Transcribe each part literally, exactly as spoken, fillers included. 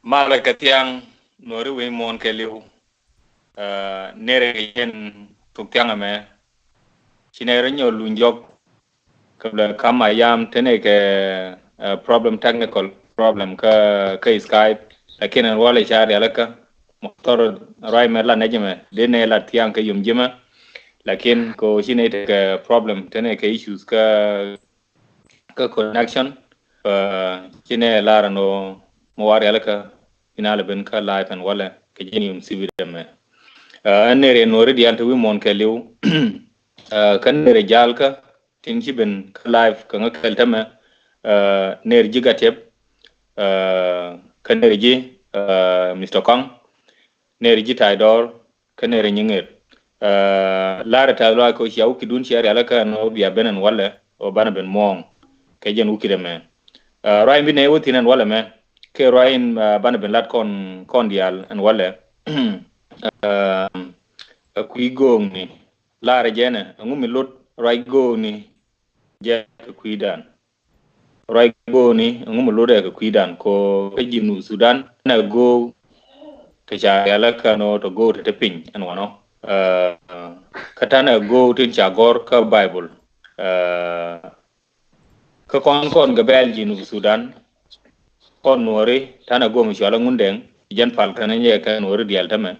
Malɛ kɛ thiaŋ, Nuɔri wi̱i̱ muɔ̱ɔ̱n kɛ li̱w. Nɛrɛ kɛ yɛn thuk thiaŋ ɛmɛ. Ci nɛrɛ nyɔk luny jɔk. Kɛ bɛ kam a yam tɛnɛ kɛ problem, technical problem kä kä Skype. Lakin ɛn walɛ ca rialikä mɔthɔr ruac mɛ la nɛjɛ mɛ dee nɛ la thiaŋ kɛ yom jimɛ. Lakin ko ci nɛ tekɛ problem tɛnɛ kɛ issues kä kä connection. Ci nɛ lar ɛn ɣöö mi wa rialikä inalɛ ben kä live ɛn walɛ kɛ jɛn yom sibit ɛmɛ. Ɛn nɛrɛ Nuɔri diaal ti wi̱i̱ muɔ̱ɔ̱n kɛ li̱w. Kä nɛrɛ ja̱a̱lkä tin ci ben kä live kɛ ŋä kɛl tämɛ. Nɛrɛ ji̱ Gattiɛp. Kä nɛrɛ ji̱ Mister Kɔaŋ. Nɛrɛ ji̱ Taydɔɔr. Kä nɛrɛ nyiŋer. Larɛ tɛth lɔaac kɛ cia wukidun cia rialikä ɛn ɣöö bia ben ɛn walɛ ɣöö banɛ ben muɔ̱ɔ̱ŋ kɛ jɛn wukidɛ mɛ. Ruac in bi nɛ wä thi̱n ɛn walɛ mɛ kɛ ruac in banɛ ben lat kɔn kɔn diaal ɛn walɛ. Ɛ kui̱ go̱o̱ŋni. Larɛ jɛnɛ ɛŋu mi lot ruac go̱o̱ŋni jɛ kɛ kui̱dan. Ruac go̱o̱ni ɛŋu mi lotdɛ kɛ kui̱dan ko kä Jinub Sudan. Tanɛ go̱o̱k kɛ ca rialikä ɛn ɣöö tɔ go̱o̱k te te piny ɛn wanɔ. Kä tanɛ go̱o̱k tin ca gɔ̱r kä Baibol. Kä kɔn kɔn gɛ bɛl Jinub Sudan kɔn Nuɔri tanɛ go̱o̱k mi cɔalɛ Ŋundɛŋ. Jɛn pal kɛn nyɛ kɛ Nuɔri diaal tämɛ.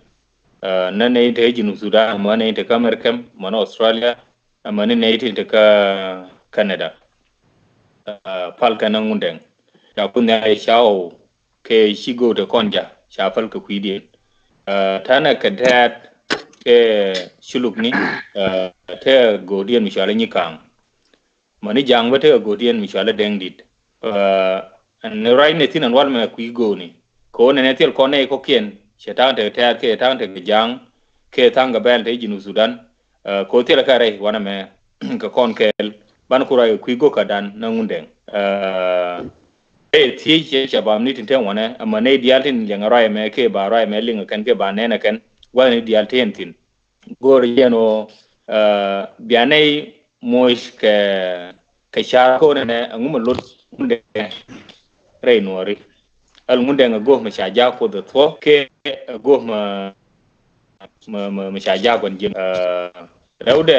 Nɛ nɛ in te Jinub Sudan mɔ nɛ in te kä Amerika mɔ nɛ Australia. Amäni nɛy tin te kä Canada. Pal kɛn ni Ŋundɛŋ ca kun nhial ca ɣɔw kɛ ci go̱o̱k te kɔn ja̱ ca pal kɛ kui̱diɛn. Tanɛ kɛ tɛ̈t kɛ culukni. Te go̱o̱kdiɛn mi cɔal i̱ Nyika̱a̱ŋ. Mäni ja̱a̱ŋ bä te go̱o̱kdiɛn mi cɔal i̱ Dɛŋdit. Ɛn ruac ni thi̱n ɛn wal mɛ kui̱ go̱o̱kni kɛ ɣöö nɛnɛ thil kɔn nɛy kɔ̱kiɛn cɛ ta̱a̱ŋ tekɛ tɛ̈t kɛ ta̱a̱ŋ tekɛ ja̱a̱ŋ kɛ tha̱a̱ŋ kɛ bɛl te Jinub Sudan. Kɛ ɣöö thilɛ kɛ rɛy wanɛ mɛ kɛ kɔn kɛɛl ban ku ruac kui̱ go̱o̱k kä dan ni Ŋundɛŋ. Ɛ thiec cɛ ca bam ni tin te wanɛ ɛmɛ nɛy diaal tin liɛŋɛ ruac ɛmɛ kɛ ba ruac ɛmɛ liŋɛ kɛn kɛ ba nɛnɛ kɛn wanɛ ni diaal te ɛn thi̱n. Go̱o̱r jɛn ɣöö bia nɛy moc kɛ kɛ ca̱r ko̱n ɛnɛ ɛŋu mi lot Ŋundɛŋ rɛy Nuɔri. Ɛl Ŋundɛŋ ɛ go̱o̱k mi ca ja̱a̱k Kuoth ɛ thuɔ̱k kɛ ɛ go̱o̱k mi mi mi ca ja̱a̱k gua̱n ji̱. Rɛwdɛ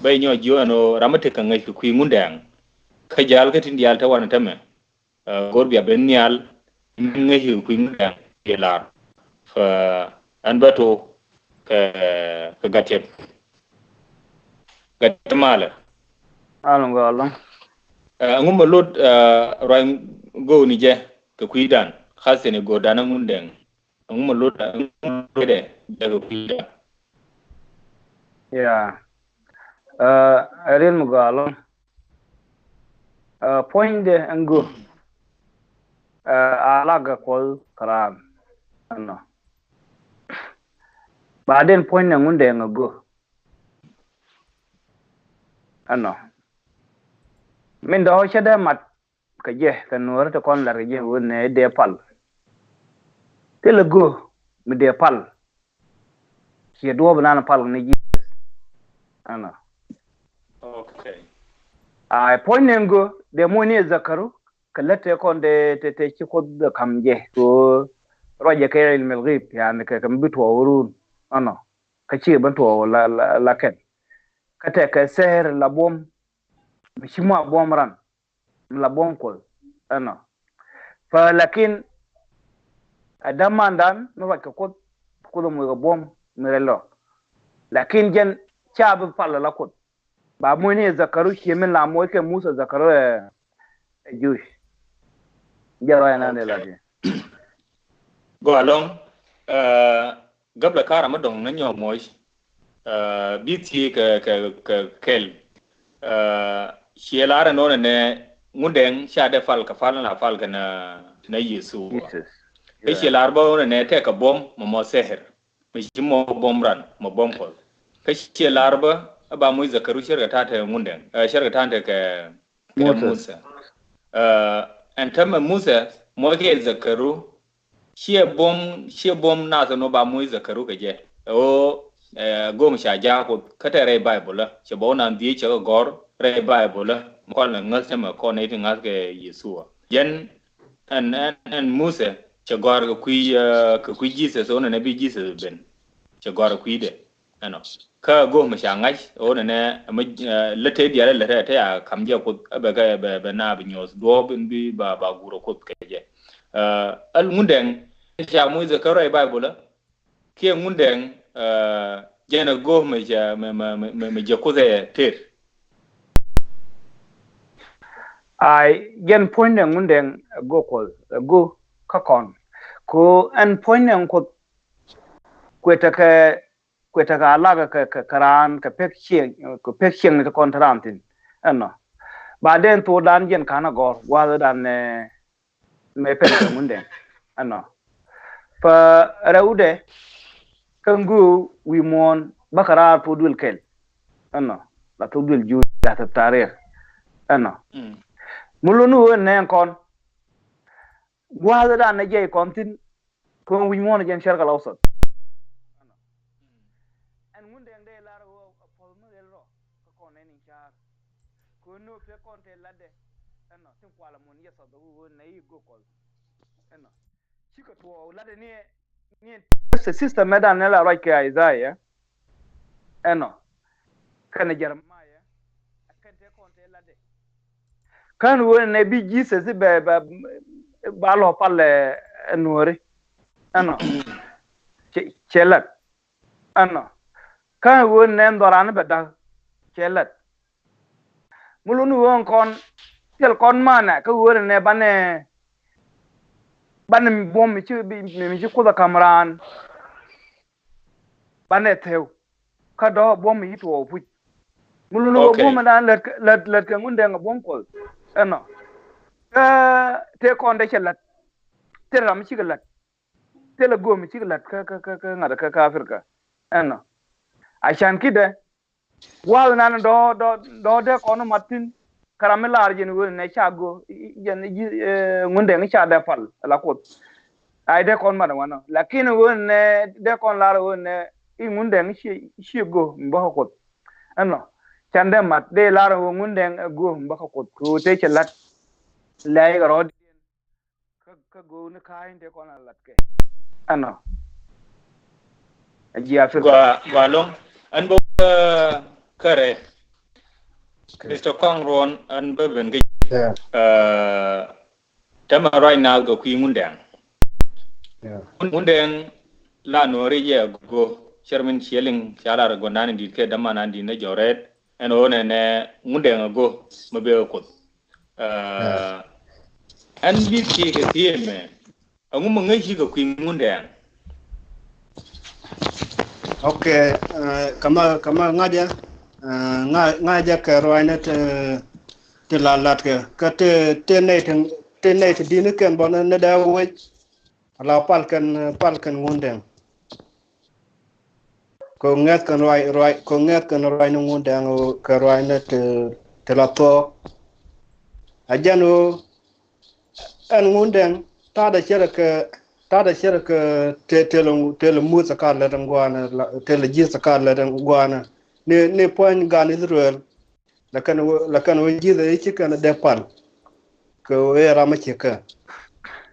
bä inyɔ jiö ɛn ɣöö ram mi tekɛ ŋäc kɛ kui̱ Ŋundɛŋ kä ja̱a̱l kä tin diaal te wanɛ tämɛ. Go̱r bia ben nhial mi ŋäc kɛ kui̱ Ŋundɛŋ ti lar. Ɛn bä to kɛ kɛ Gattiɛp. Gattiɛp malɛ. Alɔŋ gɔalɔŋ. Ɛŋu mi lot ruac go̱o̱kni jɛ kɛ kui̱dan khasɛni go̱o̱kdan ni Ŋundɛŋ. Ɛŋu mi lot ɛŋu mi lot dɛ jɛ kɛ kui̱dan. Ya. Ɛ riɛl mi gɔalɔŋ. Puɔ̱nydɛ ɛn go̱o̱k. A lak ɛ Kuɔth kɛ raan ɛnɔ. Baden puɔ̱nydɛ Ŋundɛŋ ɛ go̱o̱k ɛnɔ. Min dɔ̱ɔ̱k cä dee mat kɛ jɛ kɛ Nuɔri ti kɔn lar kɛ jɛ wen nɛ dee pal. Thilɛ go̱o̱k mi dee pal. Ciɛ duɔ̱ɔ̱p inan pal ni Jesus. Ɛnɔ. Okay. Ay puɔ̱ny ni ɛn go̱o̱k dee muɔ̱ny ni ɛ Zakaru kɛ lät tëë kɔn tëë tëë ci Kuoth dee ka̱m jɛ kɛ ɣöö ruacɛ kɛ ilmil ɣip yani kɛ kɛ mi bi tuɔɔk run. Ɛnɔ. Kä ci ben tuɔɔk la la la kɛn. Kä tekɛ sɛɛr la buɔ̱m mi ci mɔ a buɔ̱m ran. Mi la buɔ̱m Kuɔth ɛnɔ. Fa lakin ɛ dämandan mi ruac kɛ Kuoth, Kuoth ɛ moc kɛ buɔ̱m mi rɛl rɔ. Lakin jɛn ca bi pal la Kuoth. Ba moc ni ɛ Zakaru ciɛ min la moc kɛ Musa Zakaru ɛ Jewish. Jɛ ruac ɛnan dee la ti. Go along. Gäblɛ ka̱r amä dɔ̱ŋ ni nyɔk moc. Bi thiee kɛ kɛ kɛ kɛl. Ciɛ lar ɛn ɣöö nɛ Ŋundɛŋ ca dee pal kɛ pal na pal kɛ na na Yecu. Kä ciɛ lar bä ɣöö nɛ tɛk kɛ buɔ̱m mɔ mɔ sɛhɛr. Mi ci mɔ buɔ̱m ran mɔ buɔ̱m Kuɔth. Kä ciɛ lar bä ɛ ba moc Zakaru cärkɛ ta̱a̱ tɛ Ŋundɛŋ cärkɛ ta̱a̱ tɛ kɛ kɛ Musa. Ɛn täämɛ Musa moc kɛ Zakaru. Ciɛ buɔ̱m ciɛ buɔ̱m nath ɛn ɣöö ba moc Zakaru kɛ jɛ ɛ ɣöö go̱o̱m ca ja̱a̱k Kuoth kä tɛ rɛy Baibol ɛ cɛ bä wä nan dhiec cɛ kɛ gɔ̱r rɛy Baibol ɛ mɛ kɔn lɛ ŋäth cɛ mɛ kɔn nɛy ti ŋa̱th kɛ Yecu. Jɛn ɛn ɛn ɛn Musa Cɛ gɔ̱a̱r kɛ kui̱, eh, kɛ kui̱ Jesus, ɣöö nɛnɛ bi Jesus ben. Cɛ gɔ̱a̱r kɛ kui̱dɛ. Ɛnɔ. Kä go̱o̱k mi ca ŋa̱c, ɣöö nɛnɛ, mi, eh, lät tëë diaal lät tëë, tëë a ka̱m jɛ Kuoth, ɛ bɛ kɛ, bɛ, bɛ naath bi nyuɔ̱th duɔ̱ɔ̱p in bi ba, ba guur ɛ Kuoth kɛ jɛ. Eh, ɛl Ŋundɛŋ, ca muc kɛ rɛy Baibol, kiɛ Ŋundɛŋ, eh, jɛn ɛ go̱o̱k mi cɛ, mi, mi, mi, mi, mi jɛ Kuoth ɛ tëër. Ay, jɛn puɔ̱nydɛ Ŋundɛŋ ɛ go̱o̱k Kuɔth, ɛ go̱o̱k kä kɔn. Kɛ ɣöö ɛn puɔ̱nydɛ Kuoth kuɛ tekɛ, kuɛ tekɛ alakɛ kɛ, kɛ, kɛ raan, kɛ pek cieŋ, kɛ pek cieŋ ni ti kɔn te raan thi̱n. Ɛnɔ. Ba den thokdan jɛn ka̱n a gɔ̱r, gua̱a̱thdan, eh, mëë pɛn kɛ Ŋundɛŋ. Ɛnɔ. Pɛ rɛwdɛ, kä ŋu wi̱i̱ muɔ̱ɔ̱n, bäkɛ raar thok duël kɛl. Ɛnɔ. La thok duël juuc, la thok ta̱a̱ rɛr. Ɛnɔ. Mm. Mi luni ɣöö nɛɛŋ kɔn. Gua̱a̱thdan ni jɛy kɔn thi̱n, kɛ ɣöö wi̱c muɔ̱ɔ̱n jɛn Sharq al-Awsat. Ɛn Ŋundɛŋ dee lar ɣöö a puɔ̱th mi rɛl rɔ, kä kɔn nɛn in ca̱a̱r. Kɛ ɣöö ni pek kɔn te latdɛ. Ɛnɔ, tin kualɛ mun yɛ thɔth ɣöö nɛ i̱ go̱o̱k Kuɔth. Ɛnɔ. Cikɛ tuɔɔk latdɛ ni, ni system mɛ dan ni la ruac kɛ Isaiah. Ɛnɔ. Kɛnɛ Jeremiah. Kɛn te kɔn te latdɛ. Kän ɣöö nɛ bi Jesus bɛ, bɛ, ba lɔ pal, eh, nuɔri. Ɛnɔ. Cɛ, cɛ lat. Ɛnɔ. Kän ɣöö nɛ dhɔran bɛ da̱k. Cɛ lat. Mi luni ɣöö kɔn, thil kɔn manɛ, kä ɣöö nɛ banɛ, banɛ buɔ̱m mi ci, mi, mi ci Kuoth a ka̱m raan. Banɛ thɛw. Kä dɔ̱ buɔ̱m mi ci tuɔɔk puc. Mi luni ɣöö buɔ̱m dan lät, lät, lät kɛ Ŋundɛŋ a buɔ̱m Kuɔth. Ɛnɔ. Kä tëë kɔn dee cɛ lät. Thil ram mi cikɛ lät. Thilɛ go̱o̱m mi cikɛ lät kä, kä, kä, kä ŋa̱t kä, kä Africa. Ɛnɔ. A can ki̱dɛ. Gua̱a̱th nan dɔ̱, dɔ̱, dɔ̱ dee kɔn mat thi̱n. Kä ram mi lar jɛn ɣöö nɛ ca go̱o̱k, i, i, jɛn ji̱, eh, Ŋundɛŋ ca dee pal, la Kuoth. Ay dee kɔn mat wanɔ. Lakin ɣöö nɛ, dee kɔn lar ɣöö nɛ, i̱ Ŋundɛŋ ci, ci go̱o̱k mi bä kä Kuoth. Ɛnɔ. Can dee mat, dee lar ɣöö Ŋundɛŋ ɛ go̱o̱k mi bä kä Kuoth. Kɛ ɣöö tëë cɛ la̱t. Lɛy kɛ rɔɔd. Kä, kä go̱o̱k ni ka̱a̱c in te kɔn a lat kɛ. Ɛnɔ. A ji̱ Africa. Gua, gua lɔŋ. Ɛn bä, uh, kärɛ. Okay. Mister Kɔŋ Ruɔn, ɛn bä ben kä. Yeah. Uh, tämɛ ruac naath kɛ kui̱ Ŋundɛŋ. Yeah. Ŋundɛŋ la nuɔri jɛ go̱o̱k. Cɛr min ciɛ liŋ, ca lar guɔ̱ndan in di̱t kɛ däman an di̱t ni jɔrɛt. Ɛn ɣöö nɛnɛ Ŋundɛŋ a go̱o̱k, mi bek a Kuoth. Ɛn bi thiec kɛ thiec mɛ, ɛŋu mi ŋäc ci kɛ kui̱ Ŋundɛŋ? Okay, eh, kama, kama ŋa̱cä, eh, ŋa-, ŋa̱cä kɛ ruacnɛ ti, ti la latkɛ, kä ti, ti nɛy ti, ti nɛy ti di̱t ni kɛn bä ni dee wec, ala pal kɛn, pal kɛn Ŋundɛŋ. Kɛ ŋɛth kɛn ruac, ruac, kɛ ŋɛth kɛn ruac ni Ŋundɛŋ kɛ ruacnɛ ti, ti la thuɔɔk. A jɛn ɣöö ɛn Ŋundɛŋ ta̱a̱dɛ cɛ lɛ kɛ, ta̱a̱dɛ cɛ lɛ kɛ te-, tëlɛ, tëlɛ Muthɛ ka lät ɛn gua̱a̱nɛ, la, tëlɛ Jesus ka lät ɛn gua̱a̱nɛ. Ni, ni puɔ̱ny gan Israel. Lakin wä, lakin wä Jesus i̱ ci kɛn dee pal. Kɛ wä ɛ ram mi ci kɛ.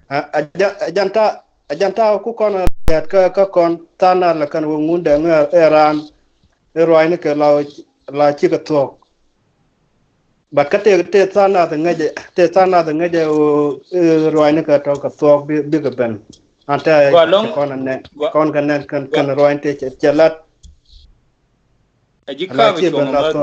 A, a ja-, a jan ta, a jan ta ku kɔn a riat kä, kä kɔn tha̱a̱ŋ na lakin wä Ŋundɛŋ ɛ, ɛ raan. Ɛ ruacni kɛ la, la ci kɛ thuɔ̱k. But kä tëë, tëë tha̱a̱ŋ na ŋäcɛ, tëë tha̱a̱ŋ na ŋäcɛ wä, ɛ ruacni kɛ tɔ̱ kɛ thuɔ̱k bi, bikɛ ben. An tɛ kɔn a nɛ, kɔn kɛ nɛ kɛn, kɛn ruacni tëë cɛ, cɛ lat. A ji̱ ka̱a̱p cuɔ̱ŋ amäth.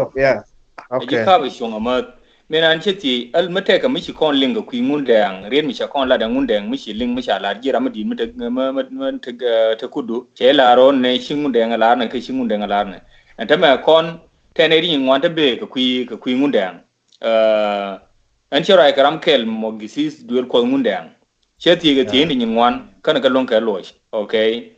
A ji̱ ka̱a̱p cuɔ̱ŋ amäth. Min an cä thiec, al mi tɛkɛ mi ci kɔn liŋ kɛ kui̱ Ŋundɛŋ, riet mi ca kɔn lat ɛ Ŋundɛŋ, mi ci liŋ, mi ca lat ji̱ ram mi di̱i̱t mi te, mi, mi, mi te, eh, te kudu. Cɛ lar ɣän nɛ ci Ŋundɛŋ ɛ lar nɛ, kɛ ci Ŋundɛŋ ɛ lar nɛ. Ɛn täämɛ kɔn, tɛn ɛ ri nyin ŋuan te bee kɛ kui̱, kɛ kui̱ Ŋundɛŋ. Eh, ɛn cä ruac kɛ ram kɛl mɔ gisis duël kuɔth Ŋundɛŋ. Cä thiec kɛ thiec in ti nyin ŋuan, känɛ kɛ luɔ̱ŋ kɛ luɔc. Okay.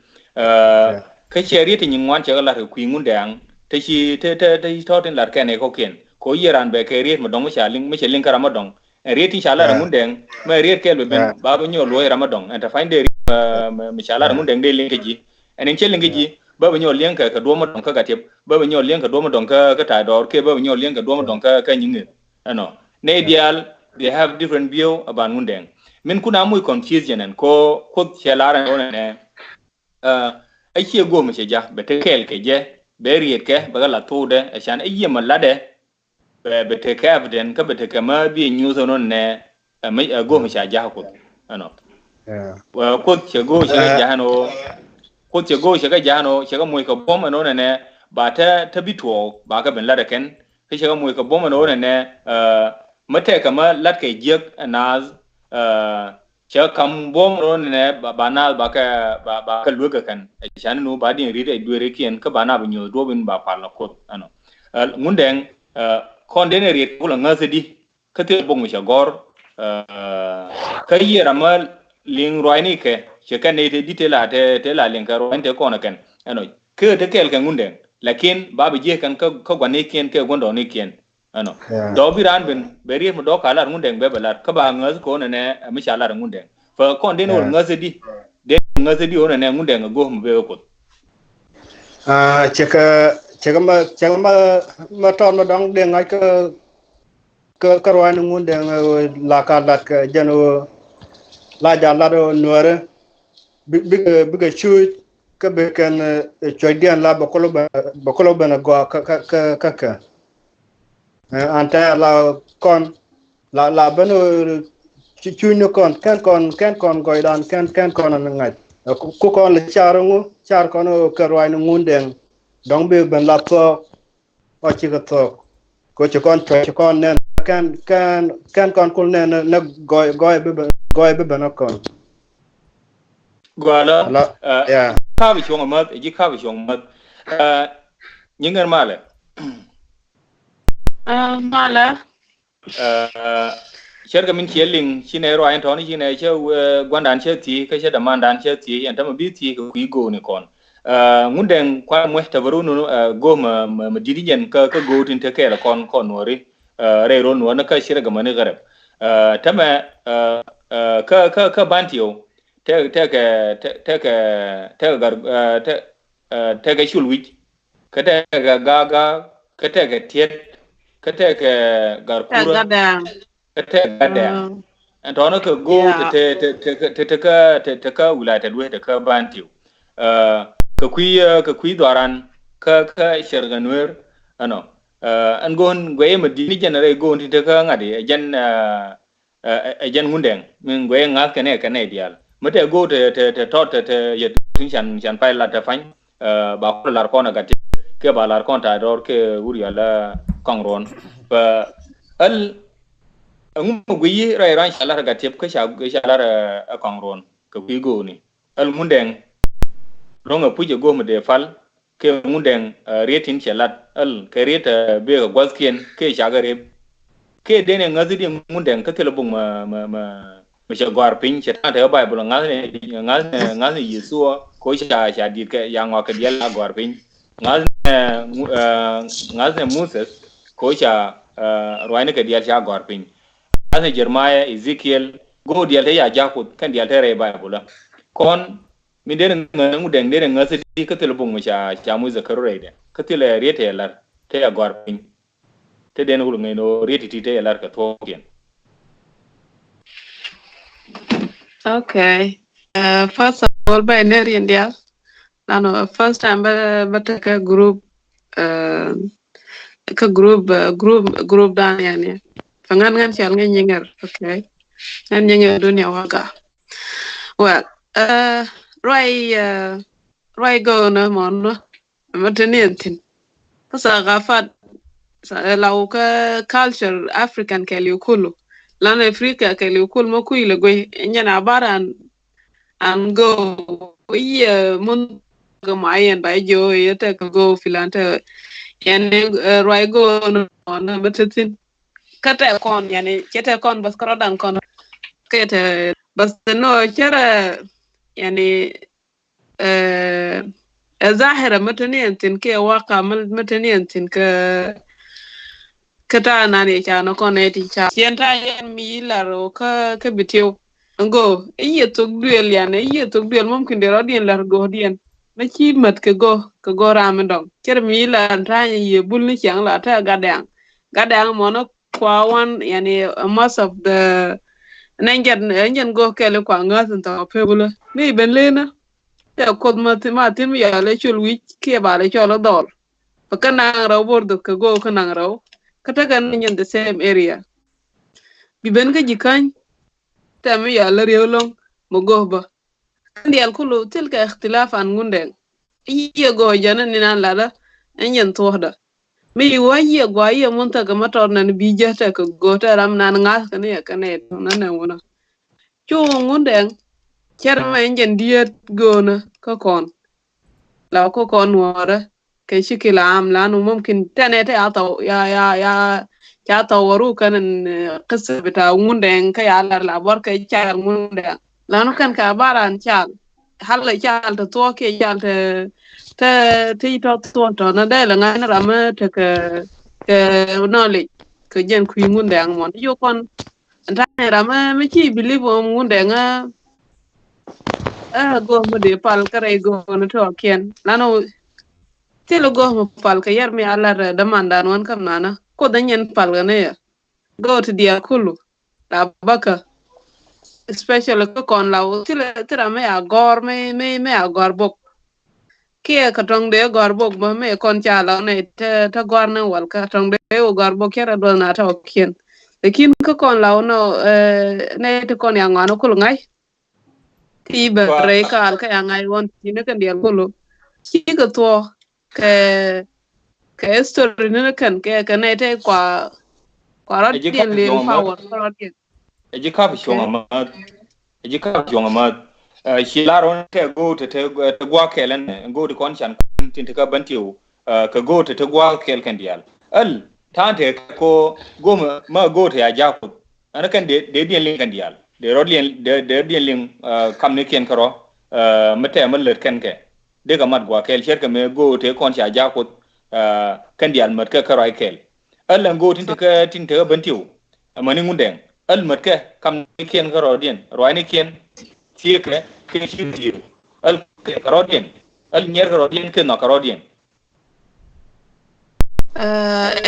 Kä cɛ riet ti nyin ŋuan cɛ kɛ lat kɛ kui̱ Ŋundɛŋ, te ci, te, te, te ci tɔ̱ tin lat kɛn ɛ kɔ̱kiɛn. Kɛ ɣöö yiëë raan bɛ kɛ riet mi dɔ̱ŋ mi ca liŋ, mi cɛ liŋ kä ram mi dɔ̱ŋ. Ɛn riet tin ca lat ɛ Ŋundɛŋ, mɛ riet kɛl bɛ ben, ba bi nyɔk luɔ̱c ram mi dɔ̱ŋ. Ɛn te pany dee riet mi, mi, mi ca lat ɛ Ŋundɛŋ dee liŋ kä ji̱. Ɛn in cɛ liŋ kä ji̱, ba bi nyɔk liŋ kɛ, kɛ duɔ̱ɔ̱p mi dɔ̱ŋ kä Gattiɛp, ba bi nyɔk liŋ kɛ duɔ̱ɔ̱p mi dɔ̱ŋ kä, kä Ta̱a̱ Dɔɔr, kiɛ ba bi nyɔk liŋ kɛ duɔ̱ɔ̱p mi dɔ̱ŋ kä, kä Nyiŋ Ŋi̱th. Ɛnɔ. Nɛy diaal, they have different view about Ŋundɛŋ. Min kun a muc confusion ɛn ko Kuoth cɛ lar ɛn ɣöö nɛnɛ, ɛ, ɛ ciɛ go̱o̱m cɛ ja̱, bɛ te kɛɛl kɛ jɛ, bɛ riet kɛ, bɛ kɛ la thokdɛ, ɛ can ɛ yiëë mɛ latdɛ, bɛ, bɛ te kɛ evidence, kä bɛ te kɛ mɛ bi nyuuth ɛn ɣöö nɛnɛ, ɛ, mi, ɛ, go̱o̱m cɛ ja̱ Kuoth. Ɛnɔ. Yeah. Ɛ, Kuoth cɛ go̱o̱m cɛ kɛ ja̱ ɛn ɣöö, Kuoth cɛ go̱o̱m cɛ kɛ ja̱ ɛn ɣöö, cɛ kɛ muc kɛ buɔ̱m ɛn ɣöö nɛnɛ, ba te, te bi tuɔɔk, ba kɛ ben lat ɛ kɛn, kä cɛ kɛ muc kɛ buɔ̱m ɛn ɣöö nɛnɛ, ɛ, mi tɛkɛ mɛ lat kɛ jiäk ɛ naath, ɛ, cɛ kam buɔ̱m ɛn ɣöö nɛnɛ ba, ba naath ba kɛ, ba, ba kɛ luek kɛ kɛn. Ɛ can ni nu ba diɛn ri̱t ɛ dueerikiɛn kä ba naath bi nyuɔ̱th duɔ̱ɔ̱p in ba pal ɛ Kuoth ɛnɔ. Ɛ, Ŋundɛŋ, ɛ, kɔn den ɛ riet kɛ kulɛ ŋäth di. Kä thil bok mi cɛ gɔ̱r, ɛ, kä yiëë ram mi liŋ ruacni kɛ, cɛ kɛn nɛy te di̱t te la, te, te la liŋ kɛ ruacni te kɔn ɛ kɛn. Ɛnɔ, kä te kɛɛl kɛ Ŋundɛŋ. Lakin ba bi jiɛ kɛn kä, kä gua̱nikiɛn, kɛ gua̱ndɔɔŋnikiɛn. Ɛnɔ. Yeah. Dɔ̱ bi raan ben, bɛ riet mi dɔ̱ ka lar Ŋundɛŋ bɛ bɛ lar. Kä ba ŋäth kɛ ɣöö nɛnɛ, ɛ, mi ca lar Ŋundɛŋ. Fa kɔn den wä ŋäth di, den ŋäth di ɣöö nɛnɛ Ŋundɛŋ ɛ go̱o̱m bɛ wä Kuoth. Ah, cɛ kɛ, cɛ kɛ ma, cɛ kɛ ma, ma tɔt ma dɔ̱ŋ dee ŋa̱c kä, kä, kä ruaacni Ŋundɛŋ, ɛ, la ka lat kɛ jɛn ɣöö la ja lat ɣöö Nuäärä bi, bikɛ, bikɛ cuuc kä bi kɛn, ɛ, cuɔ̱cdiɛn la bɛ kolo bɛ, bɛ kolo ben ɛ gɔaa kä, kä, kä, kä kɛ. Ɛ, an tɛ la kɔn, la, la ben ɣöö cu-, cuucni kɔn, kɛn kɔn, kɛn kɔn gɔɔydan, kɛn, kɛn kɔn an ŋa̱c. Ɛ, ku, ku kɔn lɛ car ŋu, car kɔn ɣöö kɛ ruaacni Ŋundɛŋ. Dɔ̱ŋ bi ben la thuɔ̱k, ɔ cikɛ thuɔ̱k. Ko ci kɔn cuɔ̱c, ci kɔn nɛn, kɛn, kɛn, kɛn kɔn kul nɛn, nɛ gɔɔy, gɔɔy bi ben, gɔɔy bi ben ɔ kɔn. Gɔaa la, ala, ɛ, yeah. Ka̱a̱k cuɔ̱ŋ mäth, ji̱ ka̱a̱k cuɔ̱ŋ mäth. Ɛ, nyiŋ ŋɛr malɛ. Ɛ, malɛ. Ɛ, cɛrkɛ min ciɛ liŋ, ci nɛ ruac in tɔ̱ni, ci nɛ cɛ, ɛ, gua̱ndan cɛ thiec, kä cɛ dämandan cɛ thiec, ɛn tämɛ bi thiec kɛ kui̱ go̱o̱ni kɔn. Ɛ, Ŋundɛŋ kua̱r muec tɛ bä run, ɛ, go̱o̱m, ɛ, mɛ, mɛ di̱t jɛn kä, kä go̱o̱ tin te kɛɛl kɔn, kɔn Nuɔri, ɛ, rɛy rol Nuɔri ni kä cɛrkɛ mɛ ni ɣärɛp. Ɛ, tämɛ, ɛ, ɛ, kä, kä, kä Bantiu, tɛ, tɛ kɛ, tɛ, tɛ kɛ, tɛ kɛ gar, ɛ, tɛ, ɛ, tɛ kɛ cul wi̱c. Kä tɛkɛ Gaagaa, kä tɛkɛ Tiet, kä tɛkɛ Garkurä, kä tɛkɛ Gadɛŋ. Ɛn tɔ̱nä kɛ go̱o̱k te, te, te, te, te, te kä, te, te kä wilayat Tɛtwee, te kä Bantiu. Ɛ, kɛ kui̱, ɛ, kɛ kui̱ Dhuaran, kä, kä cɛrkɛ Nuer, ɛnɔ. Ɛ, ɛn go̱o̱n guɛy mɛ di̱t ni jɛn rɛy go̱o̱n ti te kä ŋa̱t i̱, ɛ jɛn, ɛ, ɛ, ɛ, ɛ jɛn Ŋundɛŋ. Min guɛy ŋa̱th kɛnɛ, kɛnɛ diaal. Mi tɛ go̱o̱k tɛ, tɛ, tɛ tɔt, tɛ, tɛ, yɛ tin can, can pay lat tɛ pa̱ny. Ɛ, ba kɔn lar kɔn ɛ Gattiep, kɛ ba lar kɔn ta̱a̱ dɔɔr kɛ wur yɔl ɛ Kɔŋ Ruɔ̱n. Bä, ɛl, ɛŋu mi guiy rɛy ruac ca lar ɛ Gattiep, kä ca, ca lar ɛ, ɛ Kɔŋ Ruɔ̱n. Kɛ kui̱ go̱o̱ni. Ɛl Ŋundɛŋ. Ro̱ŋ ɛ puc ɛ go̱o̱k mi dee pal. Kɛ Ŋundɛŋ, ɛ, riet tin cɛ lat. Ɛl, kɛ riet, ɛ, bek ɛ gua̱thkiɛn, kɛ ca kɛ rep. Kɛ den ɛ ŋäth di Ŋundɛŋ, kä thilɛ buk mɛ, mɛ, mɛ, mɛ cɛ gɔ̱a̱r piny, cɛ ta̱a̱ tekɛ Baibol, ŋa̱thnɛ, ŋa̱thnɛ, ŋa̱thnɛ Yecu, ko ca, ca di̱t kɛ, ca ŋɔak kɛ diaal ca gɔ̱a̱r piny. Ŋa̱thnɛ, ɛ, ŋa̱thnɛ Moses, ko ca, ɛ, ruacni kɛ diaal ca gɔ̱a̱r piny. Ŋa̱thnɛ Jeremiah, Ezekiel, go̱o̱k diaal te ca ja̱k Kuoth, kɛn diaal te rɛy Baibol. Kɔn, mi derɛ ŋäth Ŋundɛŋ derɛ ŋäth di kä thilɛ buk mi ca, ca muc dhɛ kär rɛydɛ. Kä thilɛ riet tɛ lar, tɛ a gɔ̱a̱r piny. Tɛ den wul ŋäcnɔ riet ti ti tɛ lar kɛ thuɔ̱kiɛn. Okay. Ɛ, first of all, bä nɛ riɛn diaal. Nano, first time bä, bä tekɛ group, ɛ, kä group, ɛ, group, group dan yani. Fɛ ŋän ŋän cɔal ŋän nyiŋɛr, okay. Ŋän nyiŋɛr dunia waga. Well, ɛ, ruac, ɛ, ruac gɔwnä mɔnä, mɛ te ni ɛn thi̱n. Kä thakafat, ɛ, law kä culture African kɛɛliw kulu. Lan Africa kɛɛliw kulu mɛ kui̱ lɛ guiy, nyɛn a bar an, an gɔw, i̱, ɛ, mun gɛ ma yɛn ba i̱ jiö, i̱ tɛ kɛ gɔw filan tɛ, yani, ɛ, ruac gɔwnä mɔnä mɛ te thi̱n. Kä tɛ kɔn, yani, cɛ tɛ kɔn bas kärɔ daŋ kɔn. Kɛ tɛ bas nɔ cɛ rɛ, yani, ɛ, ɛ zahira mɛ te ni ɛn thi̱n kɛ waka mɛ, mɛ te ni ɛn thi̱n kɛ, kɛ ta̱a̱ nan yɛ ca nɔ kɔn ɛ ti ca. Ciɛn ta̱a̱ yɛn mi lar ɔ kä, kä bi tiw. Ŋo, i̱ yɛ thok duël yani, i̱ yɛ thok duël mumkin dee rɔ̱diɛn lar go̱o̱diɛn. Mɛ ci mät kɛ go̱o̱, kɛ go̱o̱ ram mi dɔŋ. Cɛ rɛ mi lar ta̱a̱ yɛ bul ni ciaŋ la ta̱a̱ Gatdɛŋ. Gatdɛŋ mɔnä kua wan, yani, uh, most of the, Nɛ jɛn, ɛ jɛn go̱o̱k kɛl kua ŋäth in thɔk pek wulä. Ni ben lenä. Tɛ Kuoth ma thi-, ma thi̱n mi yɔal ɛ col wi̱c kiɛ bal ɛ cɔl ɛ dhɔl. Bɛ kä naŋ rɛw bo̱r dhoth kɛ go̱o̱k kä naŋ rɛw. Kä tekɛ ni nyin the same area. Bi ben kä ji̱ käny. Tɛ mi yɔal ɛ riek lo̱ŋ mɛ go̱o̱k bä. Kä diaal kulu thil kɛ ikhtilaf an Ŋundɛŋ. Yiëë go̱o̱k jɛn ni nan latdä. Ɛn jɛn thuɔ̱kdä. Mi yi wä yiëë gua yiëë mun thäk kɛ ma tɔt nan bi jɛ tɛ kɛ go̱o̱k tɛ ram nan ŋa̱th kɛ ni ɛ kɛ nɛ tɔ̱ nan nɛ wunä. Cu Ŋundɛŋ cɛr mɛ in jɛn diet go̱o̱nä kä kɔn. La kä kɔn nuɔrä kɛ cikil am lanu mumkin tɛnɛ tɛ ya thaw ya ya ya ca thaw waru kɛn in, eh, kisa bita Ŋundɛŋ kä ya lar la bɔr kɛ cal Ŋundɛŋ lanu kɛn kɛ abaran cal. Hal kɛ cal tɛ thuɔk kiɛ cal tɛ tɛ tɛ tɔ thuɔk tɔ na dɛl ŋa̱n ram tɛ kɛ kɛ knowledge kɛ jɛn kui̱ Ŋundɛŋ mɔn. Yo kɔn Ɛn ta̱a̱ ni ram mi ci bilip ɣöö Ŋundɛŋ ɛ, ɛ go̱o̱k mi dee pal kä rɛy go̱o̱k ni tɔɔkiɛn. Lanu thil go̱o̱k mi pal kɛ yɛr mi a lat, ɛ, dämandan wan käm nanä. Kuoth ɛ nyɛn pal kɛ ni yɛ. Go̱o̱k ti diaal kulu. La bäkä. Especially kä kɔn la wä thil, thil ram mi a gɔ̱r mi, mi, mi a gɔ̱r bok. Kiɛ kɛ tɔŋ dee gɔ̱r bok bä mëë kɔn ca la nɛ te, te gɔ̱r ni wal kä tɔŋ dee wä gɔ̱r bok cɛ rɛ duɔth na tɔɔkiɛn. Lakin kä kɔn la wä nɔ, eh, nɛ te kɔn ya ŋɔn kul ŋa̱c. Ti bɛ rɛy kaal kä ya ŋa̱c ɣɔn ti ni kɛn diɛl kulu. Ci kɛ thuɔ kɛ, kɛ history ni ni kɛn kɛ, kɛ nɛ te kua, kua rɔ̱diɛn liŋ power, kua rɔ̱diɛn. Ɛ ji̱ kap cuɔ̱ŋ amäth. Ɛ ji̱ kap cuɔ̱ŋ amäth. Ɛ, ci lar ɣän kɛ go̱o̱k te, te, te gua̱a̱k kɛl ɛn, go̱o̱k ti kɔn can kɔn tin te kä bän tiw. Ɛ, kɛ go̱o̱k te, te gua̱a̱k kɛl kɛn diaal. Äl, ta̱a̱n te kɛ ko go̱o̱k mɛ, mɛ go̱o̱k te a ja̱a̱k Kuoth. Ɛn kɛn dee, dee diɛn liŋ kɛn diaal. Dee rɔ diɛn, dee, dee diɛn liŋ, ɛ, kamnikiɛn kärɔ̱. Ɛ, mi tɛmɛ lät kɛn kɛ. Dee kɛ mat gua̱a̱k kɛl cɛɛt kɛ mëë go̱o̱k te kɔn ca ja̱a̱k Kuoth. Ɛ, kɛn diaal mät kɛ kärɔ̱ kɛl. Äl ɛn go̱o̱k tin te kä, tin te kä bän tiw. Amäni Ŋundɛŋ. Äl mätkɛ kamnikiɛn kä rɔɔdiɛn. Ruaacnikiɛn. Thiekɛ kɛ ci thiek. Äl kɛ kɛ rɔɔdiɛn. Äl nyiɛr kɛ rɔɔdiɛn kɛ nhɔk kɛ rɔɔdiɛn. Ɛ,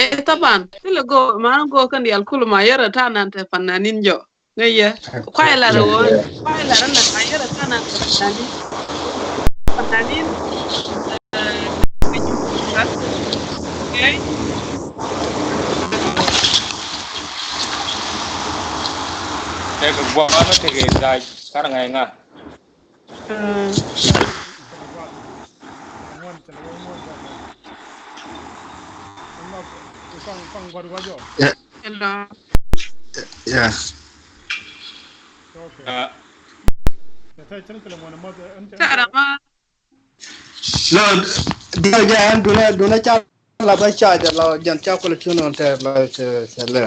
ɛ, taban. Thilɛ go̱o̱k, man go̱o̱k kɛn diaal kulu ma yɛrɛ ta̱a̱ nan te fananin jɔ. Ŋäc yɛ. Kuay lar ɣöö, kuay lar ɣöö a yɛrɛ ta̱a̱ nan te fananin. Fananin. Ɛ, okay. Tɛkɛ gua̱a̱n tɛkɛ da̱c kar ŋa̱c ŋa̱. Yeah. Yeah. Tara ma. No, duna jɛ ɛn duna, duna ca la bä charge la jɛn ca kula tun on te la te, te lɛ.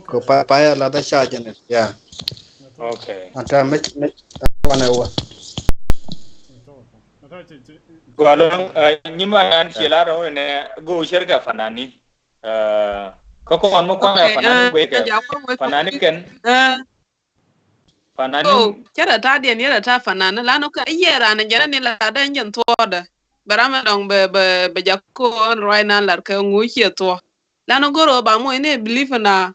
Ko pa, pa ya la bä charge ni, yeah. Okay. Anta me, me, wana wa. Gɔlɔŋ, ɛ, nyima yan ci la rɔ ne go̱o̱k cɛr kɛ fanani. Ɛ, kä kɔn mi kuaŋ ɛ fanani guɛy kɛ fanani kɛn. Fanani. Oh, cɛ rɛ ta̱a̱ diɛn yɛ rɛ ta̱a̱ fanani. Lanu kä yɛ ran jɛn ni la dee jɛn thuɔɔdɛ. Bɛ ram dɔŋ bɛ, bɛ, bɛ jak ko̱o̱n ruac nan lar kɛ ŋu ciɛ thuɔɔk. Lanu go̱r ɣöö ba moc ni believe na.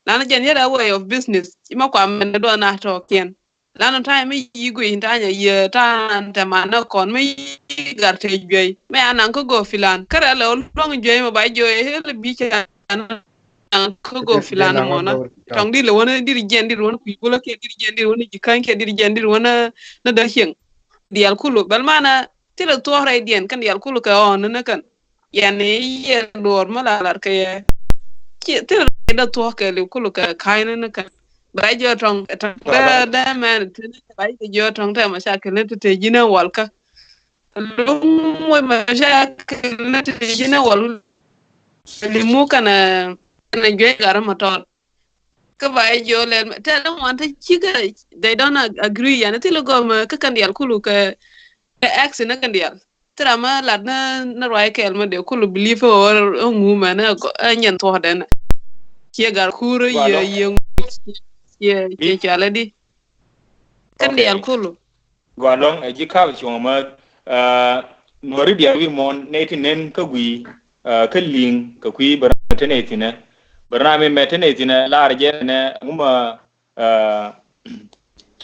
Lanu jɛn yɛ rɛ way of business. Ci ma kua mɛn duɔth na tɔɔkiɛn. Lanu ta̱a̱ mi yi guiy ta̱a̱ nyɛ yɛ ta̱a̱ nan tɛ man nä kɔn mi yi gar te juey. Mɛ a naŋ kä go̱o̱k filan. Kärɛ lɛ ɣöö luɔ̱ŋ juey mɛ ba juey hel bi cɛ naŋ kä go̱o̱k filan mɔnä. Tɔŋ di lɛ wänä di ri jiɛn di ri wänä kui̱ bulä kiɛ di ri jiɛn di ri wänä ji̱ käny kiɛ di ri jiɛn di ri wänä nä däk cieŋ. Diaal kulu bɛl manä thilɛ thuɔ̱k rɛydiɛn kɛn diaal kulu kɛ ɣɔn ni ni kɛn. Yɛn i̱ yɛ duɔɔr mi la lat kɛ yɛ. Ci thilɛ rɛy dee thuɔ̱k kɛ liw kulu kɛ ka̱ny ni ni kɛn. Bɛ jiɔ tɔŋ tɔŋ dee dee mɛn ti ni bɛ jiɔ tɔŋ tɛ mashakil ni ti te ji̱n ɛ wal kä. Luŋ wec mashakil ni ti ji̱n ɛ wal. Limu kɛnɛ kɛnɛ juey gat rɛ ma tɔt. Kä ba jiɔ lɛl mɛ tɛ lɛ ŋuan te cikɛ, they don't ag-, agree yani thilɛ gɔmɛ kä kɛn dial kulu kɛ kɛ action ni kɛn dial. Thilɛ mɛ lat ni ni ruac kɛl mɛ dee kulu believe ɛ ɣöö ŋu mɛ ni ɛ nyɛn thuɔ̱k dɛn. Ciɛ gat kur yɛ yɛ ŋu ciɛ ciɛ cualɛ di. Kɛn dial kulu. Gɔaa ɛlɔ̱ŋ ɛ ji̱ ka̱p cuɔ̱ŋ ɛmääth. Nuɔ̱ri diaal wi̱i̱ muɔ̱ɔ̱n nɛy ti nen kä gui̱i̱ kä li̱ŋ kɛ kui̱ bɛ ram mi te nɛy thi̱nɛ. Bɛ ram mi mɛ te nɛy thi̱nɛ lar jɛ nɛ ŋumä Aa,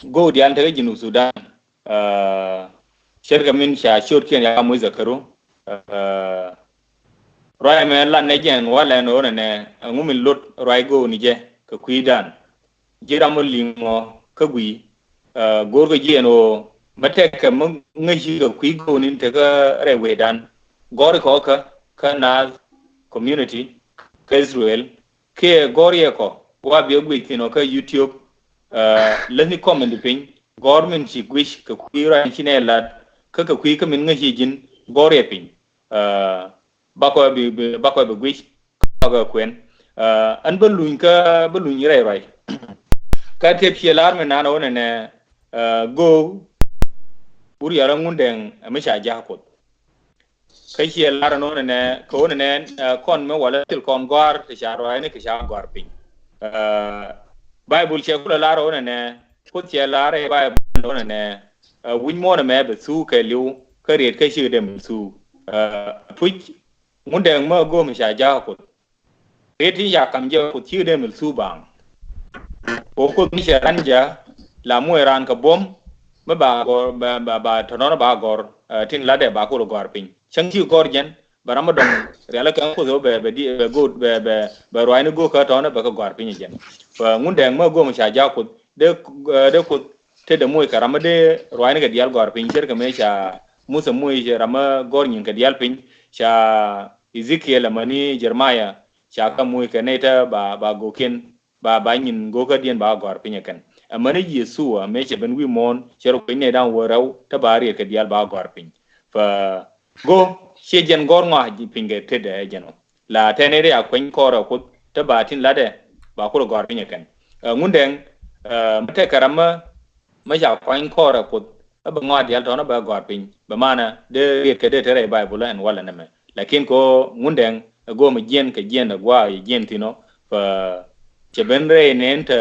go̱o̱k diaal tekɛ Junub Sudan. Aa, ce̱tkɛ min ca ciötkiɛn ya muc dhɛkɛru. Aa, ruac mɛ lat nɛ jɛn walɛ ɛn ɣöö nɛnɛ ɛŋu min lot ruac go̱o̱kni jɛ kɛ kui̱dan. Ji̱ ram ɔ li̱ŋ ɔ kä gui̱i̱. Aa, go̱o̱rkɛ ji̱ ɛn ɣöö mi tekɛ mi ŋäci kɛ kui̱ go̱o̱kni tekä rɛy wecdan. Gɔ̱r ikɔ kä, kä Naath community kä Israel. Kiɛ gɔ̱r yɛ kɔ wa biɛ guic thi̱n ɔ kä YouTube. Aa, läthni comment piny, gɔ̱r min ci guic kɛ kui̱ ruac ci nɛ lat kä kɛ kui̱ kä min ŋäci ji̱n, gɔ̱r yɛ piny. Aa, bakɔ bi, bi, bakɔ bi guic, bakɔ kuɛn. Aa, ɛn bä luny kä, bä luny rɛy ruac. Kä tëë piɛ lar mi nan ɣöö nɛnɛ, aa, go̱o̱k wur yara Ŋundɛŋ mi ca jak Kuoth. Kä ciɛ lar ɛn ɣöö nɛnɛ, kɛ ɣöö nɛnɛ, aa, kɔn mi walɛ thil kɔn gɔ̱a̱r ti ca ruaacni kɛ ca gɔ̱a̱r piny. Aa, Baibul cɛ kulɛ lar ɣöö nɛnɛ, Kuoth cɛ lar ɛ Baibul ɣöö nɛnɛ, aa, wi̱c muɔ̱ɔ̱n ɛmɛ bɛ thuk kɛɛliw kä riet kä cikɛ dee mi thuk. Aa, tuc Ŋundɛŋ mä go̱o̱m ca jak Kuoth. Riet tin ca kam jɛ Kuoth cikɛ dee mi thuk baaŋ. Kɛ ɣöö Kuoth mi cɛ ran jɛ la muɔc raan kɛ buɔ̱m mi ba gɔ̱r, ba, ba, ba tɔ̱nɔ̱n ba gɔ̱r, aa, tin latdɛ ba kulɛ gɔ̱a̱r piny. Cäŋ ci gɔ̱r jɛn bɛ ram mi dɔ̱ŋ rialikä kɛ Kuoth ɣöö bɛ, bɛ di, bɛ go̱o̱k, bɛ, bɛ, bɛ ruaacni go̱o̱k kä tɔ̱nɔ̱n bɛ kɛ gɔ̱a̱r piny jɛn. Ɣöö Ŋundɛŋ mä go̱o̱m ca jak Kuoth dee, aa, dee Kuoth te dee muc kɛ ram mi dee ruaacni kɛ diaal gɔ̱a̱r piny ce̱tkɛ mëë ca Muthɛ muc ram mi gɔ̱r nyin kɛ diaal piny, ca Ezekiel amäni Jeremiah ca kɛ muc kɛ nɛy te ba, ba go̱o̱kiɛn, ba, ba nyin go̱o̱kädiɛn ba gɔ̱a̱r piny ɛ kɛn. Amäni Yecu mëë cɛ ben wi̱i̱ muɔ̱ɔ̱n cɛ rɔ kuec nɛy da̱ŋ wäl rɛw te ba riet kɛ diaal ba gɔ̱a̱r piny. Fa go̱o̱k ciɛ jɛn gɔ̱r ŋɔak piny kɛ tetdɛ ɛ jɛn ɔ. La tɛn ɛ ri a kueny kɔrɛ Kuoth te ba tin latdɛ ba kulɛ gɔ̱a̱r piny ɛ kɛn. Aa, Ŋundɛŋ, aa, mi tekɛ ram mi, mi ca kuany kɔrɛ Kuoth ɛ bɛ ŋɔak diaal tɔ̱nɔ̱n bɛ gɔ̱a̱r piny. Bɛ manɛ dee riet kɛ dee te rɛy Baibul ɛn walɛ nɛmɛ. Lakin kɛ ɣöö Ŋundɛŋ ɛ go̱o̱m jiɛn kɛ jiɛn ɛ gua̱a̱ jiɛn thi̱n ɔ. Fa cɛ ben rɛy nɛn te,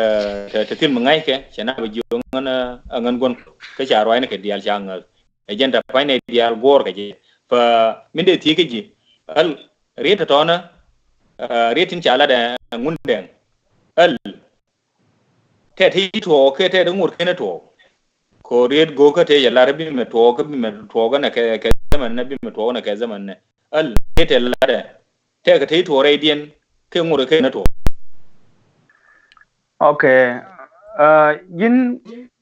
te, te thil mi ŋa̱ckɛ cɛ na bɛ jiök ŋän, aa, ŋän guɔ̱n kä ca ruaacni kɛ diaal ca ŋäth. Ɛ jɛn te pa̱ny nɛy diaal guɔ̱ɔ̱r kɛ jɛ. Fa min dee thiec kä ji̱, ɣäl riet tɔ̱tɔ̱nä, aa, riet tin ca lat ɛ Ŋundɛŋ, ɣäl tɛ ti tuɔɔk kɛ tɛ ti ŋot kɛn tuɔɔk. Kɛ ɣöö riet go̱o̱k kä tëë cɛ lat bi mɛ tuɔɔk kä bi mɛ tuɔɔk kɛ nɛ kɛ, kɛ zaman nɛ bi mɛ tuɔɔk kɛ nɛ kɛ zaman nɛ. Ɣäl riet tɛ latdɛ tɛ kɛ ti tuɔɔk rɛydiɛn kɛ ŋot kɛn tuɔɔk. Ok. Aa, ji̱n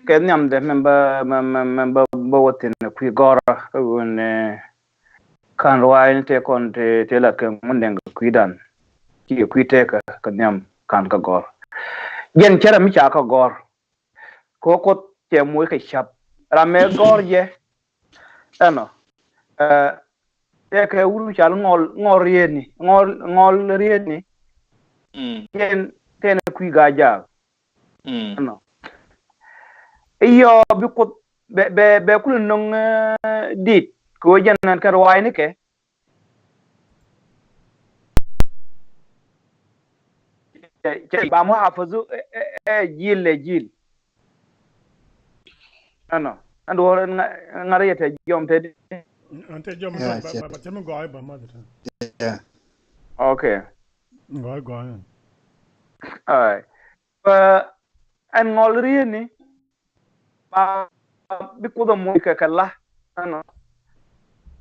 kɛ nhiamdɛ mɛn bä, mɛn, mɛn, mɛn bä, bä wä thi̱n kui̱ gɔ̱rä kä ɣöö nɛ, ɛ, ka̱n ruaacni tëë kɔn tëë, tëë lat kɛ Ŋundɛŋ kɛ kui̱dan. Ci kɛ kui̱ tëëkä kɛ nhiam ka̱n kä gɔ̱r. Jɛn cärɛ mi ca kä gɔ̱r. Kɛ ɣöö Kuoth cɛ muc kɛ ca̱p. Ram mëë gɔ̱r jɛ ɛnɔ, aa, tëëkɛ wut mi cal Ŋɔl, Ŋɔl Rietni, Ŋɔl, Ŋɔl Rietni. Mm. Jɛn tëë ni kui̱ Gaa-jaak. Mm. Ɛnɔ. Iyɔ bi Kuoth bɛ, bɛ, bɛ kulɛ nöŋ, aa, dit kɛ ɣöö jɛn ɛn kɛ ruaacnikɛ. Cɛ, cɛ ba muhafazu, ɛ, ɛ, ɛ, jil lɛ jil. Ɛnɔ. Ɛn duɔ̱ɔ̱r ɛn ŋa-, ŋa̱r yɛ tɛ jɔm tɛ di. Ɛn tɛ jɔm. Yeah, ba, ba, ba, ba, tɛ mi gɔɔy ba ma di tɛ. Yeah. Okay. Gɔɔy, gɔɔy. All right. Ɛ, ɛn Ŋɔl Rietni ba bi Kuoth ɛ moc kɛ kɛ la. Ɛnɔ.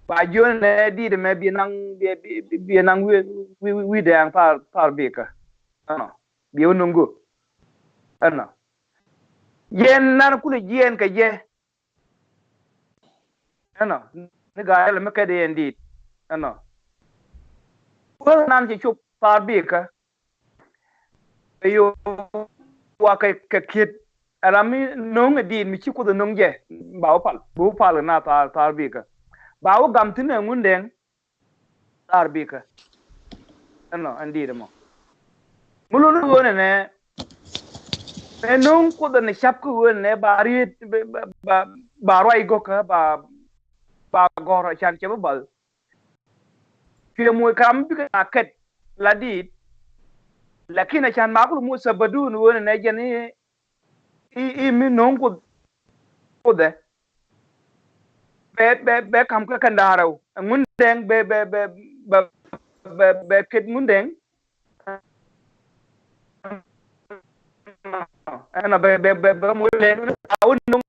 Ba jiön nɛ dit mɛ bi naŋ, bi, bi, bi, bi naŋ wi̱i̱, wi̱i̱, wi̱i̱, wi̱i̱ dɛɛŋ par, par bikä. Ɛnɔ. Bi wä nuŋ gök. Ɛnɔ. Jiɛn nan kulɛ jiɛn kɛ jɛ. Ɛnɔ. Ni Gaa-jaak lɛ mi kɛ di ɛn dit. Ɛnɔ. Kuäär nan cɛ cop par bikä. Ɛ yo wa kɛ, kɛ kiet. Ɛ ram mi no̱o̱ŋ ɛ dit mi ci Kuoth ɛ no̱o̱ŋ jɛ. Ba wä pal. Bi wä pal kɛ na thar, thar bikä. Ba wä gam thi̱n ɛ Ŋundɛŋ thar bikä. Ɛnɔ, ɛn dit ɛmɔ. Mi luni ɣöö nɛnɛ, ɛ no̱o̱ŋ Kuoth ɛn ca̱p kä ɣöö nɛnɛ ba riet, ba, ba, ba, ba ruac gɔ̱kä, ba, ba gɔ̱r a can cɛ bi bal. Cuɛ moc kɛ ram mi bikɛ na kɛt la dit. Lakin a can ma kulɛ moc sabadun ɣöö nɛnɛ jɛn i̱, i̱, i̱ mi no̱o̱ŋ Kuoth, Kuoth ɛ. Bɛ, bɛ, bɛ ka̱m kä kɛn da̱ŋ rɛw. Ɛ Ŋundɛŋ bɛ, bɛ, bɛ, bɛ, bɛ, bɛ kɛt Ŋundɛŋ. Ɛn a bɛ bɛ bɛ bɛ mul lɛ ni a wun nuŋ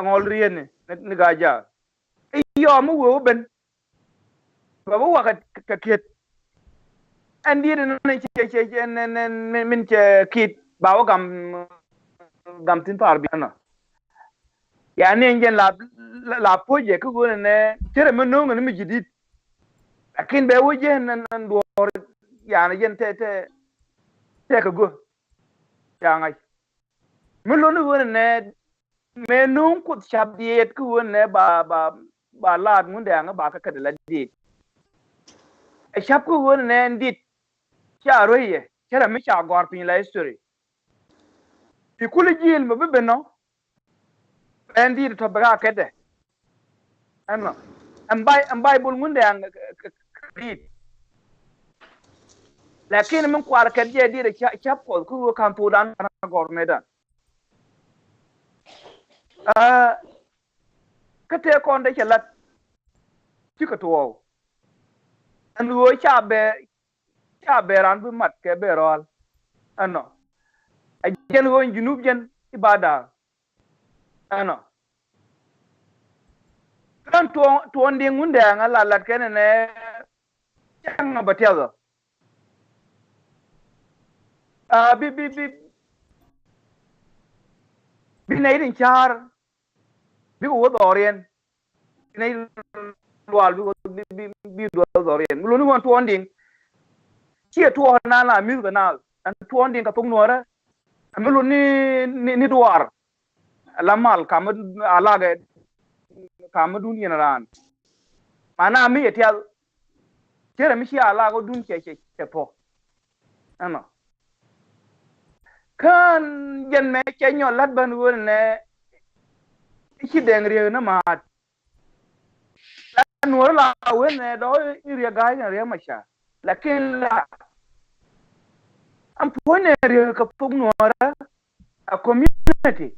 ŋɔl rieni ni ga ja. Iyɔ mi wee wä ben. Bɛ bä wakɛ kɛ kiet. Ɛn diet ni cɛ cɛ cɛ ni ni min cɛ kiet ba wä gam gam tin par bi nɔ. Ya ni ɛn jɛn la la pojɛ kä ɣöö nɛ cɛ rɛ mi no̱o̱ŋ ni mi ji̱ di̱t. Lakin bɛ wä jɛ nɛ nɛ duɔɔr yani jɛn tɛ tɛ tɛ kɛ gö. Ya ŋa̱c mi luni ɣöö nɛ mëë nuŋ Kuoth cap diet kä ɣöö nɛ ba ba ba laat Ŋundɛŋ ba kä kädɛ la diet. Ɛ cap kä ɣöö nɛ ɛn dit ca rueyɛ cɛ rɛ mi ca gɔ̱r piny la history. Ti kuli jiil mɛ bi ben nɔ. Ɛn dit tɔ bɛ ka kɛtdɛ. Ɛnɔ ɛn Bi- ɛn Baibol Ŋundɛŋ dit. Lakin min kuar kɛt jɛ dit ɛ cap Kuɔth kä ɣöö ka̱n thokdan ka̱n gɔ̱r mëëdan. Aa, kä tëë kɔn dee cɛ lat. Cikɛ tuɔɔk ɛn ɣöö ca bɛ ca bɛ raan bi mat kɛ bɛ rɔɔl. Ɛnɔ ɛ jɛn ɣöö in Junub jɛn i̱ ba da̱a̱k. Ɛnɔ kän tuɔɔn tuɔɔn diŋ Ŋundɛŋ a la lat kɛn ɛnɛ. Cäŋ a bɛ tiɛth ɔ. Aa, bi bi bi bi nɛy tin ca̱a̱r bikɛ wä dhɔriɛn. Bi nɛy lual bikɛ wä bi bi bi duɔth dhɔriɛn mi luni ɣän tuɔɔn diŋ. Ciɛ tuɔɔn na la mi̱th kɛ naath ɛn tuɔɔn diŋ kɛ thok nuɔ̱ɔ̱rä. Ɛn mi luni ni ni duaar. La mal kam mi alakɛ kam mi dun yɛn raan. Mana mi yɛ tial. Cɛ rɛ mi ci alakɛ dun cɛ cɛ cɛ pɔ. Ɛnɔ kän jɛn mɛ cɛ nyɔ lat bän ɣöö nɛ. I̱ ci dɛŋ riek ni maat. La nuɔr la wen nɛ dɔ̱ i̱ riek ga̱a̱c ni riek maca. Lakin la ɛn puɔ̱ny nɛ riek kɛ thok nuɔrä. A community.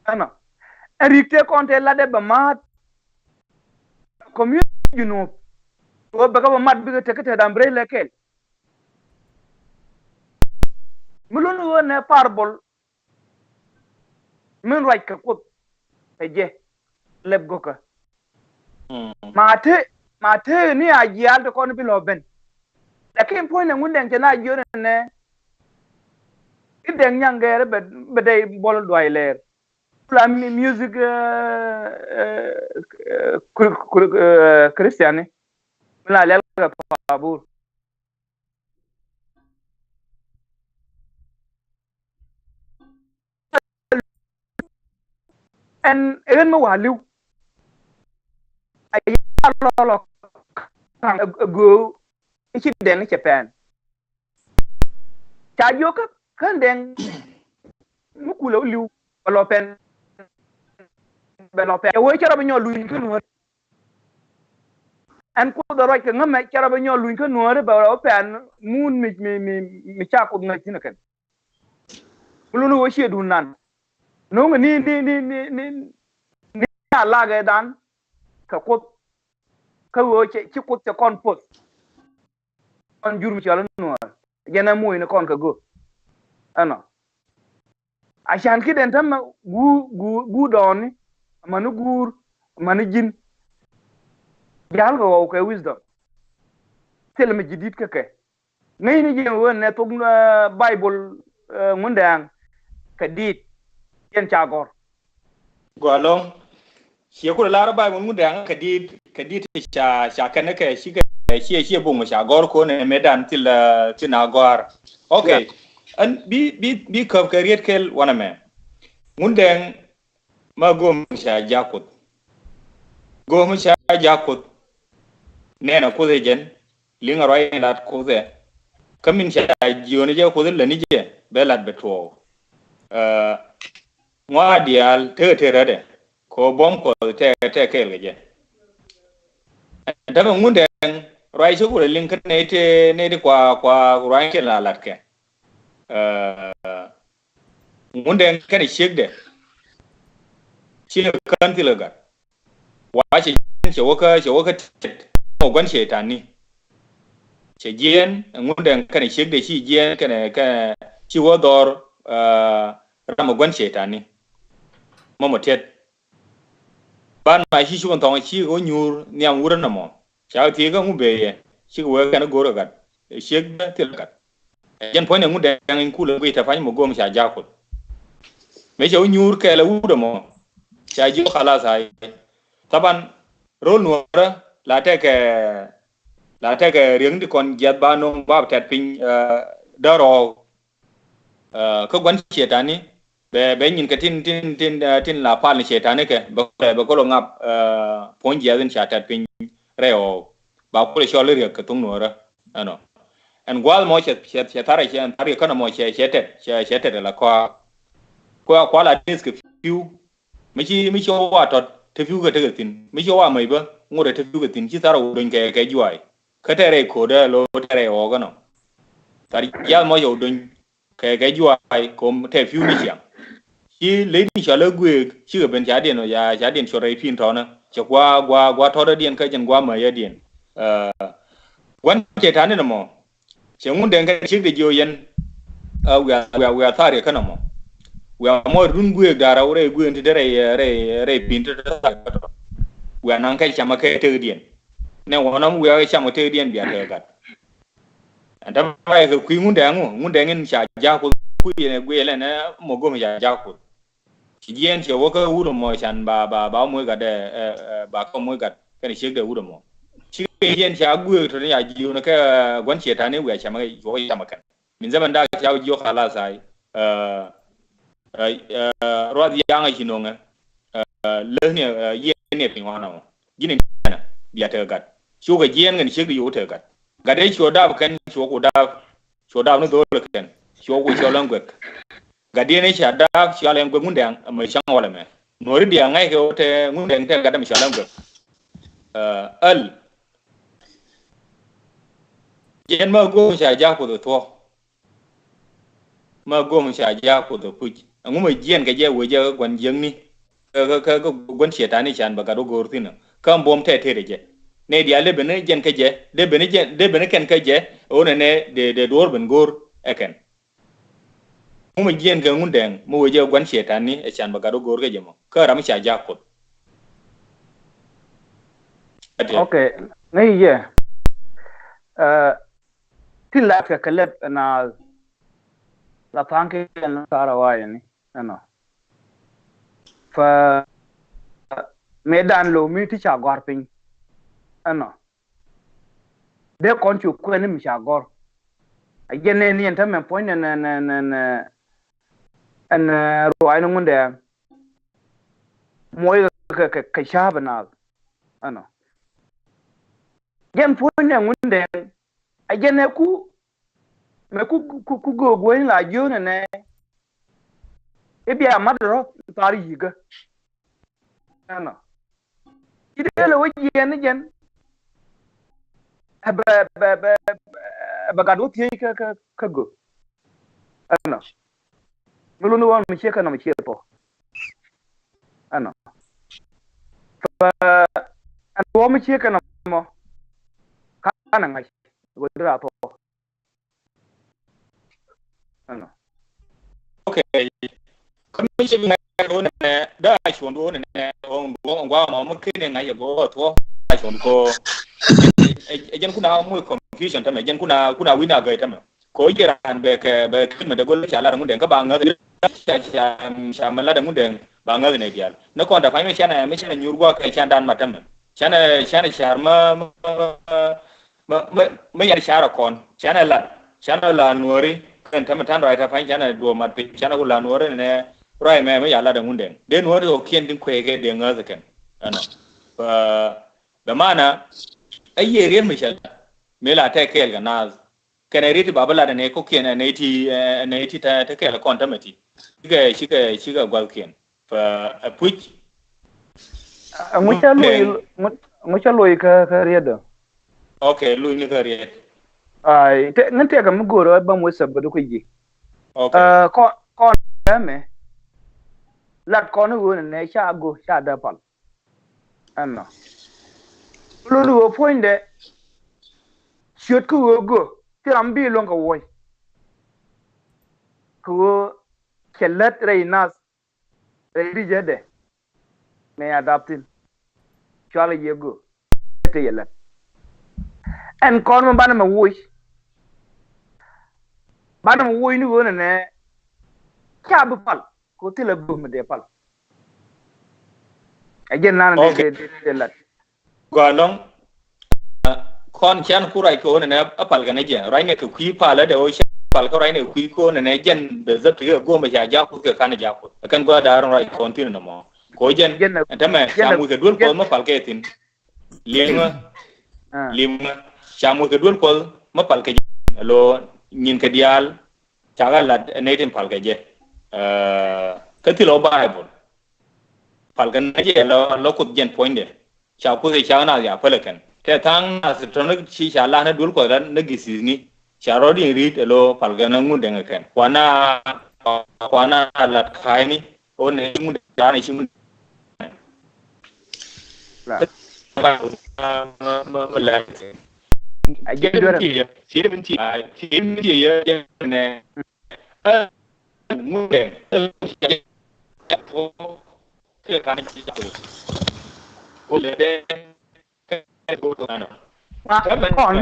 Ɛnɔ ɛn rik tëë kɔn tëë latdɛ bɛ ma̱a̱t. Community Junub ɣöö bɛ kɛ bɛ mat bikɛ tek kä te da̱ŋ bi rɛy lɛ kɛl. Mi luni ɣöö nɛ parable min ruac kɛ Kuoth kɛ jɛ lɛp go̱kä. Ma te ma te ni a jial ti kɔn bi lɔ ben. Lakin puɔ̱ny nɛ Ŋundɛŋ cɛ na jiön nɛ. I̱ Dɛŋ Nyaŋ Gɛɛr bɛ bɛ dɛy bɔl duay lɛɛr. La mi music Christian ni mi la lɛl kɛ pabur. Ɛn ɣän mi wa li̱w. A ya lɔlɔ kaŋ ɛ göö i̱ ci Dɛŋ i̱ cɛ pɛn. Ca jiök kä kän Dɛŋ mi kulɛ wä li̱w bɛ lɔ pɛn. Bɛ lɔ pɛn ɛ wee cɛ rɔ bi nyɔk luny kä nuɔ̱ɔ̱ri. Ɛn Kuoth ɛ ruac kɛ ŋämɛ cɛ rɔ bi nyɔk luny kä nuɔ̱ɔ̱ri bɛ lɔ pɛn mun mi mi mi mi ca Kuoth ŋäc thi̱n ɛ kɛn. Mi luni wä ciɛ duun nan. No̱ŋ ni ni ni ni ni ni alakɛ dan kɛ Kuoth. Kä ɣöö ci Kuoth cɛ kɔn poth. Kɔn jur mi cɔl i̱ nuɔɔr jɛn ɛ moc ni kɔn kɛ go̱o̱k. Ɛnɔ a can ki̱dɛn tämɛ guur guur guur dɔɔni. Amäni guur amäni ji̱n. Ja̱l kɛ ɣɔw kɛ wisdom. Thilɛ mi ji̱ di̱t kä kɛ. Ŋäcni ji̱ ɣöö nɛ thok Baibol Ŋundɛŋ kɛ di̱t. Yɛn ca gɔ̱r. Gɔaa ɛlɔ̱ŋ. Ciɛ kulɛ lar Baibol Ŋundɛŋ kɛ di̱t kɛ di̱t ca ca kɛn kɛ ci kɛ ciɛ ciɛ buŋ ca gɔ̱r ko̱n ɛ mëëdan thil thil na gɔ̱a̱r. Okay. Ɛn bi bi bi käp kɛ riet kɛl wanɛ mɛ. Ŋundɛŋ ma go̱o̱m ca jak Kuoth. Go̱o̱m ca jak Kuoth. Nɛnɛ Kuoth ɛ jɛn liŋ a ruac in lat Kuoth ɛ. Kä min ca jiöni jɛ Kuoth in lätni jɛ bɛ lat bɛ tuɔɔk. Ŋɔaa diaal tekɛ te rätdɛ kɛ ɣöö buɔ̱m Kuɔth tɛ tɛ kɛɛl kɛ jɛ. Ɛn tämɛ Ŋundɛŋ ruac ci Kuoth ɛ liŋ kä nɛy te nɛy ti kua kua ruac kɛl a latkɛ. Ŋundɛŋ kɛnɛ ciekdɛ. Ciek kän thilɛ gat. Wa cɛ jiɛn cɛ wä kä cɛ wä kä tet mɔ gua̱n cɛ tani. Cɛ jiɛn Ŋundɛŋ kɛnɛ ciekdɛ ci jiɛn kɛnɛ kɛnɛ ci wä dhɔr ɛ, ram ɛ gua̱n cetani. Mɔmɔ tiɛt. Ban ma ci cuk in thɔŋ ci kɛ wä nyuur nhiam wurä nɔmɔ. Ca kɛ thiec kä ŋu bee yɛ. Cikɛ wee kɛn go̱o̱r kɛ gat. Ciek bä thil gat. Jɛn puɔ̱ny ni Ŋundɛŋ in kulɛ guic tɛ pa̱ny mɔ go̱o̱m ca jak Kuoth. Mëë cɛ wä nyuur kɛɛl ɛ wut ɛmɔ. Ca jiök khalas ay. Thaban ro̱l nuɔrä la tekɛ, la tekɛ riäŋ ti kɔn jiath ba no̱o̱ŋ ba tɛt piny, ɛ, däär ɣɔw. Ɛ, kä gua̱n cetani bɛ, bɛ nyin kɛ tin, tin, tin, ɛ, tin la pal ni cetani kɛ bɛ, bɛ, bɛ kolo ŋap, ɛ, puɔ̱ny jiath in ca tɛt piny rɛy ɣɔw. Ba kulɛ cɔl i̱ riäk kɛ thuŋ nuɔrä. Ɛnɔ. Ɛn gua̱a̱th mɔ cɛ, cɛ, cɛ tharɛ cɛ, ɛn tharɛ känɛ mɔ cɛ, cɛ tɛt, cɛ, cɛ tɛt ala kɔa. Kua, kua la deth kɛ pi̱w. Mi ci, mi ci wa tɔt, te pi̱w kɛ tekɛ thi̱n. Mi ci wa mec bä, ŋot ɛ te pi̱w kɛ thi̱n. Ci tharɛ wä dony kɛ, kɛ juay. Kä tɛrɛ ko̱dɛ lo tɛrɛ ɣɔɔk ɛnɔ. Thar jiath mɔ cɛ wä dony kɛ, kɛ juay kom tɛ pi̱w ni ciaŋ. Ci ley ni cɔl ɛ guëëk cikɛ ben ca diɛn ya, ca diɛn cɔl rɛy pi̱n tɔnä. Cɛ gua, gua, gua tɔt ɛ diɛn kä jɛn gua mɛ yɛ diɛn. Ɛ, gua̱n cetani nɔmɔ. Cɛ Ŋundɛŋ kɛ ciek de jiö yɛn. Ɛ, wiaa, wiaa, wiaa thar yɛ kä nɔmɔ. Wiaa mɔ run guëëk da̱rä rɛy guëëk ti dee rɛy, rɛy, rɛy pi̱n ti dee thar yɛ kä tɔ. Wiaa naŋ kɛ camä kɛ tek diɛn. Nɛ wä nɔm wiaa kɛ camä tek diɛn bia tek gat. Ɛn täämɛ kɛ kui̱ Ŋundɛŋ ŋu, Ŋundɛŋ in ca jak Kuoth kui̱ ɛn ɛ guiɛl ɛn ɛ mɔ go̱o̱m ca jak Kuoth. Ci jiɛn cɛ wä kä wut ɛmɔ can ba, ba, ba moc gat ɛ, ɛ, ɛ, ba kä moc gat kɛnɛ ciek dee wut ɛmɔ. Cikɛ jiɛn ca guëëk tɔ̱ ni ca jiöknɛ kɛ gua̱n cetani wiaa camɛ, cuɔk camɛ kɛn. Min zaman dak ca jiök khalas ay. Ɛ, ɛ, ɛ, ruath yaŋ a ci no̱ŋɛ. Ɛ, läthni, ɛ, yiɛn ni piny wanɔ. Ji̱n in bia tekɛ gat. Cukɛ jiɛn kɛn ciek di yuk tekɛ gat. Gat dee cuɔ dap kɛn cuɔ ku dap. Cuɔ dap ni dhol kɛn. Cuɔ ku cuɔ lɔŋ guɛk. Gat diɛn i̱ ca dap cuɔ lɔŋ guɛk Ŋundɛŋ mɛ cäŋ walɛ mɛ. Nuɔri diaŋ ŋa̱ckɛ wä te Ŋundɛŋ te gat mɛ cuɔ lɔŋ guɛk. Ɛ, äl. Jiɛn ma go̱o̱m ca jak Kuoth thuɔ̱k. Ma go̱o̱m ca jak Kuoth ɛ puc. Ɛŋu mɛ jiɛn kɛ jɛ wee jɛ kä gua̱n jiäkni. Kä, kä, kä, kä gua̱n cetani can bɛ gat wä go̱o̱r thi̱n ɔ. Kä buɔ̱m tɛt tëëdɛ jɛ. Nɛ diaal dee ben ni jɛn kä jɛ. Dee ben ni jɛn, dee ben ni kɛn kä jɛ. Ɛ ɣöö nɛnɛ dee, dee duɔ̱ɔ̱r ben go̱o̱r ɛ kɛn. Ɛŋu mɛ jiɛn kɛ Ŋundɛŋ mɛ wee jɛ gua̱n cetani ɛ can bɛ gat wä go̱o̱r kä jɛ mɔ. Kä ram mi ca jak Kuoth. Ɛ tëë. Ok. Ŋäc jɛ. Ɛ, ti lat kɛ kɛ lɛp ɛn a la tha̱a̱ŋ kɛ ɛn la tha̱a̱r a wa̱a̱ yɛn ni. Ɛnɔ. Fa mëë dan lo̱o̱ mi ti ca gɔ̱a̱r piny. Ɛnɔ. Dee kɔn cu kuɛn ni mi ca gɔ̱r. A jɛn ni ni ɛn tämɛ puɔ̱ny nɛ, nɛ, nɛ, nɛ, nɛ, ɛn, ɛ, ruaacni Ŋundɛŋ. Muɔc kɛ, kɛ, kɛ ca̱a̱p ɛ naath. Ɛnɔ. Jɛn puɔ̱ny nɛ Ŋundɛŋ. A jɛn ɛ ku, mɛ ku, ku, ku göök wec la jiöönɛ nɛ. I̱ bia mat rɔ thar yi̱kä. Ɛnɔ. Ci dee lɛ wä jiɛn ni jɛn. Ɛ bɛ, bɛ, bɛ, bɛ gat wä thiec kä, kä, kä gök. Ɛnɔ. Mi luni wä mi ciek kɛ nɔmɔ ciek pɔ. Ɛnɔ. Bɛ, ɛn wä mi ciek kɛ nɔmɔ. Ka, ka nɛ ŋa̱c. Wä dee ra pɔ. Ɛnɔ. Ok. Kä mi ci bi ŋa̱c ɣöö nɛnɛ, dee a cuɔ̱n ɣöö nɛnɛ, ɣöö ŋuan mɔ mi ken ɛ ŋa̱c ɛ go̱o̱r ɛ thuɔ̱k, dee a cuɔ̱n kɛ ɣöö ɛ, ɛ, ɛ jɛn kuna moc confusion tämɛ, jɛn kuna, kuna wi̱n a gäy tämɛ. Kɛ ɣöö ji̱ raan bɛ kɛ, bɛ kɛ mi dee go̱l ca lat Ŋundɛŋ kä ba ŋäth, ca, ca, ca mi lat Ŋundɛŋ ba ŋäth nɛ diaal. Ni kɔn dee pa̱ny mi canɛ, mi canɛ nyuur gua̱a̱k kɛ can dan mat tämɛ. Canɛ, canɛ ca̱r mä, mä, mä, Mä, mä, mä yɛn ca̱rä kɔn. Canɛ lat. Canɛ la nuɔ̱ɔ̱ri. Kɛn tämɛ ta̱n ruac ta̱ pa̱ny canɛ duɔ̱ɔ̱p mat piny. Canɛ ku la nuɔ̱ɔ̱ri nɛ ruac mɛ, mä ya lat ɛ Ŋundɛŋ. Dee nuɔ̱ɔ̱ri ɣɔ̱kiɛn tin kueekɛ dee ŋäth kɛn. Ɛnɔ. Bɛ, bɛ mana, ɛ yiëë riet mi cɛ lat. Mi la tɛk kɛɛl kɛ naath. Kɛn ɛ riet ti ba bä lat ɛ nɛy kɔ̱kiɛn ɛ nɛy ti, ɛ nɛy ti te, te kɛɛl kɔn tämɛ ti. Cikɛ, cikɛ, cikɛ gua̱thkiɛn. Fa, a puc. Ŋu ca loc, ŋu, ŋu ca loc kä, kä riet dɔ? Ok, loc ni kä riet. Ai, te, ŋän tɛkɛ mi go̱o̱r ɛ bä muc sɛp bä duk ji̱. Ok. Ɛ, kɔn, kɔn ɛmɛ. Lat kɔn i̱ ɣöö nɛ ca go̱ ca dee pal. Ɛnɔ. Lo̱l i̱ ɣöö puɔ̱nydɛ. Ciöt kä ɣöö go̱. Ti ram bi luäŋ kɛ wuɔ̱c. Kɛ ɣöö cɛ lät rɛy nath rɛy ri jɛ dɛ. Mɛ adaptin cualɛ yɛ gö te yɛ lät. Ɛn kɔn mɛ banɛ mɛ woc, banɛ mɛ woc ni ɣöö nɛ nɛ ca bi pal. Ko thilɛ bum dee pal. Ɛ jɛn nan dee dee dee lat. Gɔaa nɔŋ. Kɔn can ku ruac kɛ ɣöö nɛnɛ a pal kɛ ni jɛ ruac nɛ kɛ kui̱ pal ɛ dee ɣöö ca pal kɛ ruac nɛ kɛ kui̱ kɛ ɣöö nɛnɛ jɛn bɛ dhäp ti kɛ go̱o̱mɛ ca jakuth kɛ kan jakuth ɛ kɛn gɔaa da̱a̱r ruac kɔn thi̱n nɔmɔ. Kɛ ɣöö jɛn ɛn tämɛ ca muc kɛ duel kuɔth mä pal kɛ thi̱n. Liŋä. Liŋä. Ca muc kɛ duel kuɔth mä pal kɛ jɛ. Alo nyin kɛ diaal. Cakɛ lat ɛ nɛy tin pal kɛ jɛ. Kä thilɛ wä Baibol. Pal kɛ nɛ jɛ lɔ lɔ kuoth jɛn puɔ̱nydɛ. Ca kuoth ɛ cak nath ya päl ɛ kɛn. Tɛ tha̱a̱ŋ nath tɔ̱nä ci ca lat nɛ duel kuɔth lat nɛ githithni. Ca rɔɔd in ri̱t ɛ lo pal kɛ nɛ Ŋundɛŋ ɛ kɛn. Kuana kuana lat ka̱a̱cni. Ɣän ɛ ci Ŋundɛŋ lat ɛ ci Ŋundɛŋ. A jɛ duer. Ma kɔn,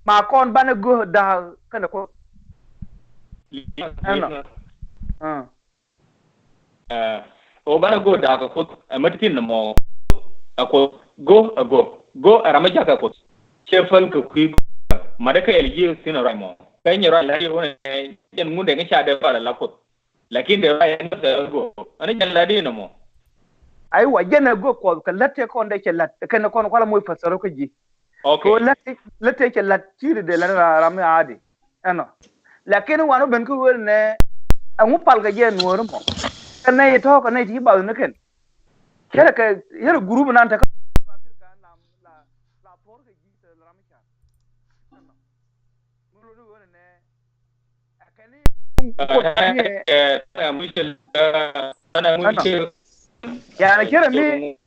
ma kɔn banɛ go̱o̱k da̱a̱k kɛnɛ kuoth. Ɛnɔ. Ɛ, ɣöö banɛ go̱o̱k da̱a̱k kɛ kuoth ɛ mät thi̱n nɔmɔ. Ɛ kuoth go̱o̱k ɛ go̱o̱k go̱o̱k ɛ ram mi jakä kuoth. Cɛ päl kɛ kui̱ go̱o̱k mat dee kɛɛl ji̱ thi̱n ɛ ruac mɔ kɛ nyɛ ruac la ji̱ ruac jɛn Ŋundɛŋ ca dee ruac la kuoth. Lakin dee ruac ɛn mät kɛ go̱o̱k ɛn jɛn la di nɔmɔ. Aiwa jɛn ɛ go̱o̱k kuɔth kɛ lät tëë kɔn dee cɛ la̱t kɛn kɔn kualɛ moc päthäro kä ji̱. Kɛ ɣöö lät tëë cɛ la̱t ci ri dee la̱t ram mi aadi. Ɛnɔ. Lakin wan wä ben kä ɣöö nɛ ɛŋu pal kɛ jɛ nuɔ̱ɔ̱ri mɔ. Kɛ nɛy tɔ̱ kɛ nɛy ti bath ni kɛn. Cärɛ kɛ yärɛ gurup nan te kä. Yanɛ cärɛ mi.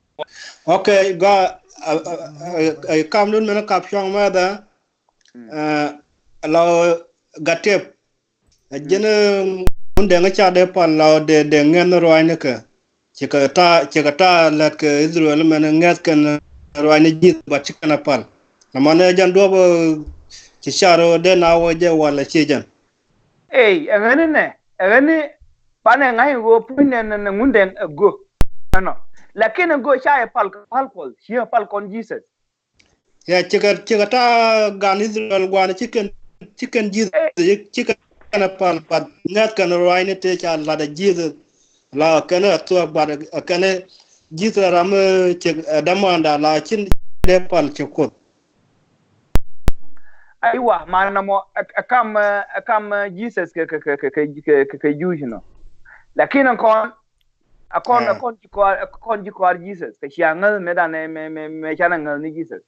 Ok, gɔaa. Kam dun mɛn kap cuɔ̱ŋ mɛthɛ. Ɛ, la gatep. Ɛ jɛn Ŋundɛŋ ca dee pal la dee dee ŋɛn ruacni kɛ. Cikɛ ta̱a̱ cikɛ ta̱a̱ lät kɛ Israel mɛn ŋɛth kɛn ruacni ji̱th bat ci kɛn a pal. Nɔmɔ ni jɛn duɔp ci car dee na wä jɛ wal a ci jɛn. Ey, ɛ ɣäni nɛ ɛ ɣäni banɛ ŋa̱c ɣöö puc nɛ nɛ Ŋundɛŋ ɛ go̱. Ɛnɔ. Lakin ɛ go̱ ca ɛ pal kɛ pal kuɔth ci ɛ pal kɔn Jesus. Ya cikɛ cikɛ ta̱a̱ gan Israel gua̱a̱n ci kɛn ci kɛn ji̱th ci kɛn a pal bat ŋɛth kɛn ruaacni tëë ca lat a ji̱th. La kɛn a thuɔ̱k bat a kɛn ji̱th a ram cik a dämanda la cin dee pal ci kuoth. Aiwa man nɔmɔ ɛ kam ɛ kam Jesus kɛ kɛ kɛ kɛ kɛ Jewish nɔ. Lakin kɔn A kɔn a kɔn ji̱ kɔaar a kɔn ji̱ kɔaar Jesus kɛ cia ŋäth mëë dan ɛ mɛ mɛ mɛ canɛ ŋäth ni Jesus.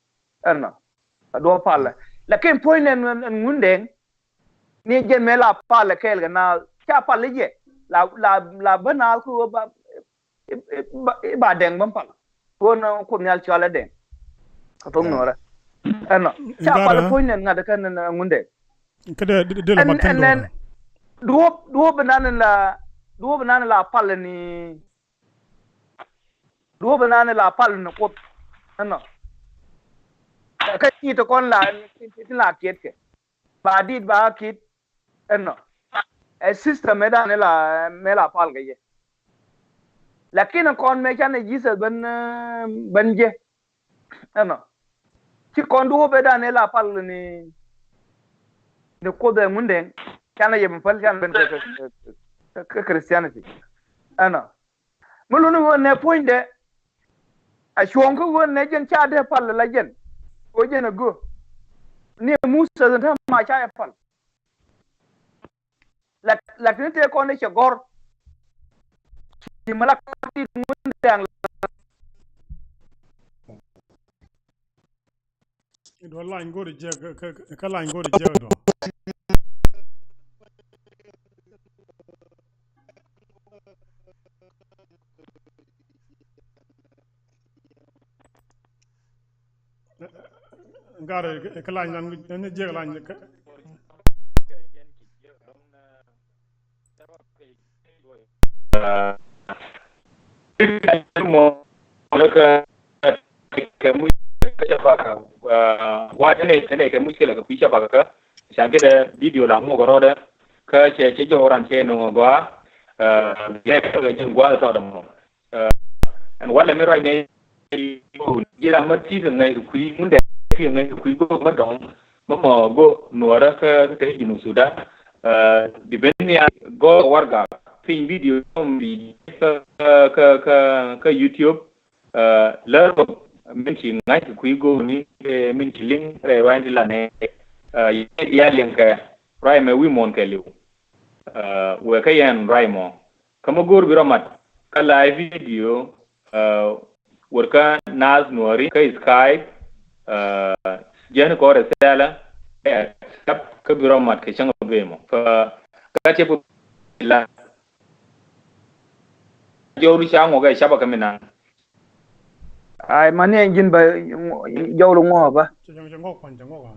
Ɛnɔ a duɔ̱ɔ̱p palɛ. Lakin puɔ̱ny nɛ ɛn Ŋundɛŋ ni jɛn mëë la palɛ kɛɛl kɛ naath ca pal i̱ jɛ la la la bä naath kä ɣöö ba i̱ ba dɛŋ bä pal. Ɣöö nɔ Kuoth Nhial cɔalɛ dɛŋ. Kɛ thok nuɔrɛ ɛnɔ ca pal puɔ̱ny nɛ ŋa̱t kɛ nɛ Ŋundɛŋ. Kä dee dee la mat kɛn duɔ̱ɔ̱p duɔ̱ɔ̱p bi nan la duɔ̱ɔ̱p bi nan la pal ni duɔ̱ɔ̱p bi nan la pal ni Kuoth. Ɛnɔ kä ci ti kɔn la ti la kiɛt kɛ ba dit ba kiɛt. Ɛnɔ ɛ system mëë dan la mëë la pal kɛ jɛ. Lakin kɔn mëë canɛ Jesus ben ben jɛ. Ɛnɔ ci kɔn duɔ̱ɔ̱p ëë dan ëë la pal ni ni Kuoth ɛ Ŋundɛŋ. Canɛ yɛ mi päl canɛ ben kɛ kɛ kɛ Christianity. Ɛnɔ mi luni ɣöö nɛ puɔ̱nydɛ a cuɔ̱ɔ̱ŋ kä ɣöö nɛ jɛn ca dee pal la jɛn. Ɣöö jɛn a göö ni Muthɛ thi̱n täämɛ ca yɛ pal. Lak lak ni tëë kɔn i̱ cɛ gɔ̱r. Ci mi lak kɔn i̱ ŋun dɛŋ. Duɔ lany go̱r jɛ kä lany go̱r jɛ duɔ. Gat kä lany nan ni jiɛk lany kä. Mɔ lɛ kɛ kɛ muc kɛ ca baka. Wa tɛnɛ tɛnɛ kɛ muc kɛ lɛ kɛ kui̱ ca baka kɛ. Can kɛ dɛ video la muk rɔdɛ kä cɛ cɛ jɔw ran cɛ nöŋ gɔa. Yɛ kɛ kɛ jɛn gɔa tɔdɛ mɔ. Ɛn walɛ mi ruacnɛ ji̱ ram mä ti̱i̱ kɛ ŋäc kɛ kui̱ ŋundɛ ti̱i̱ kɛ ŋäc kɛ kui̱ go̱o̱k mä dɔ̱ŋ mä mɔ go̱o̱k nuɔrä kä kä te Junub Sudan. Di ben nia go̱o̱k warga piny video mi kä kä kä kä YouTube. Lär kɔ min ci ŋa̱c kɛ kui̱ go̱o̱k ni min ci liŋ rɛy ruany ti lanɛ. Ya liŋ kɛ ruac mɛ wi̱i̱ muɔ̱ɔ̱n kɛ liw. Wek kä yɛn ruac mɔ. Kä mi go̱o̱r bi rɔ mat kä live video, wër kä Naath Nuɔri kä Skype, jiɛn kɔrɛ thɛlɛ, ɛ, accept kä bi rɔ mat kɛ cäŋ bee mɔ. Kä gat cɛ bi la jɔw di ca ŋuɔk ɛ cap a kä mi naŋ. Ai, mani ɛn ji̱n ba jɔw di ŋuɔk ba. Cɛ ŋuɔk kuany, cɛ ŋuɔk a.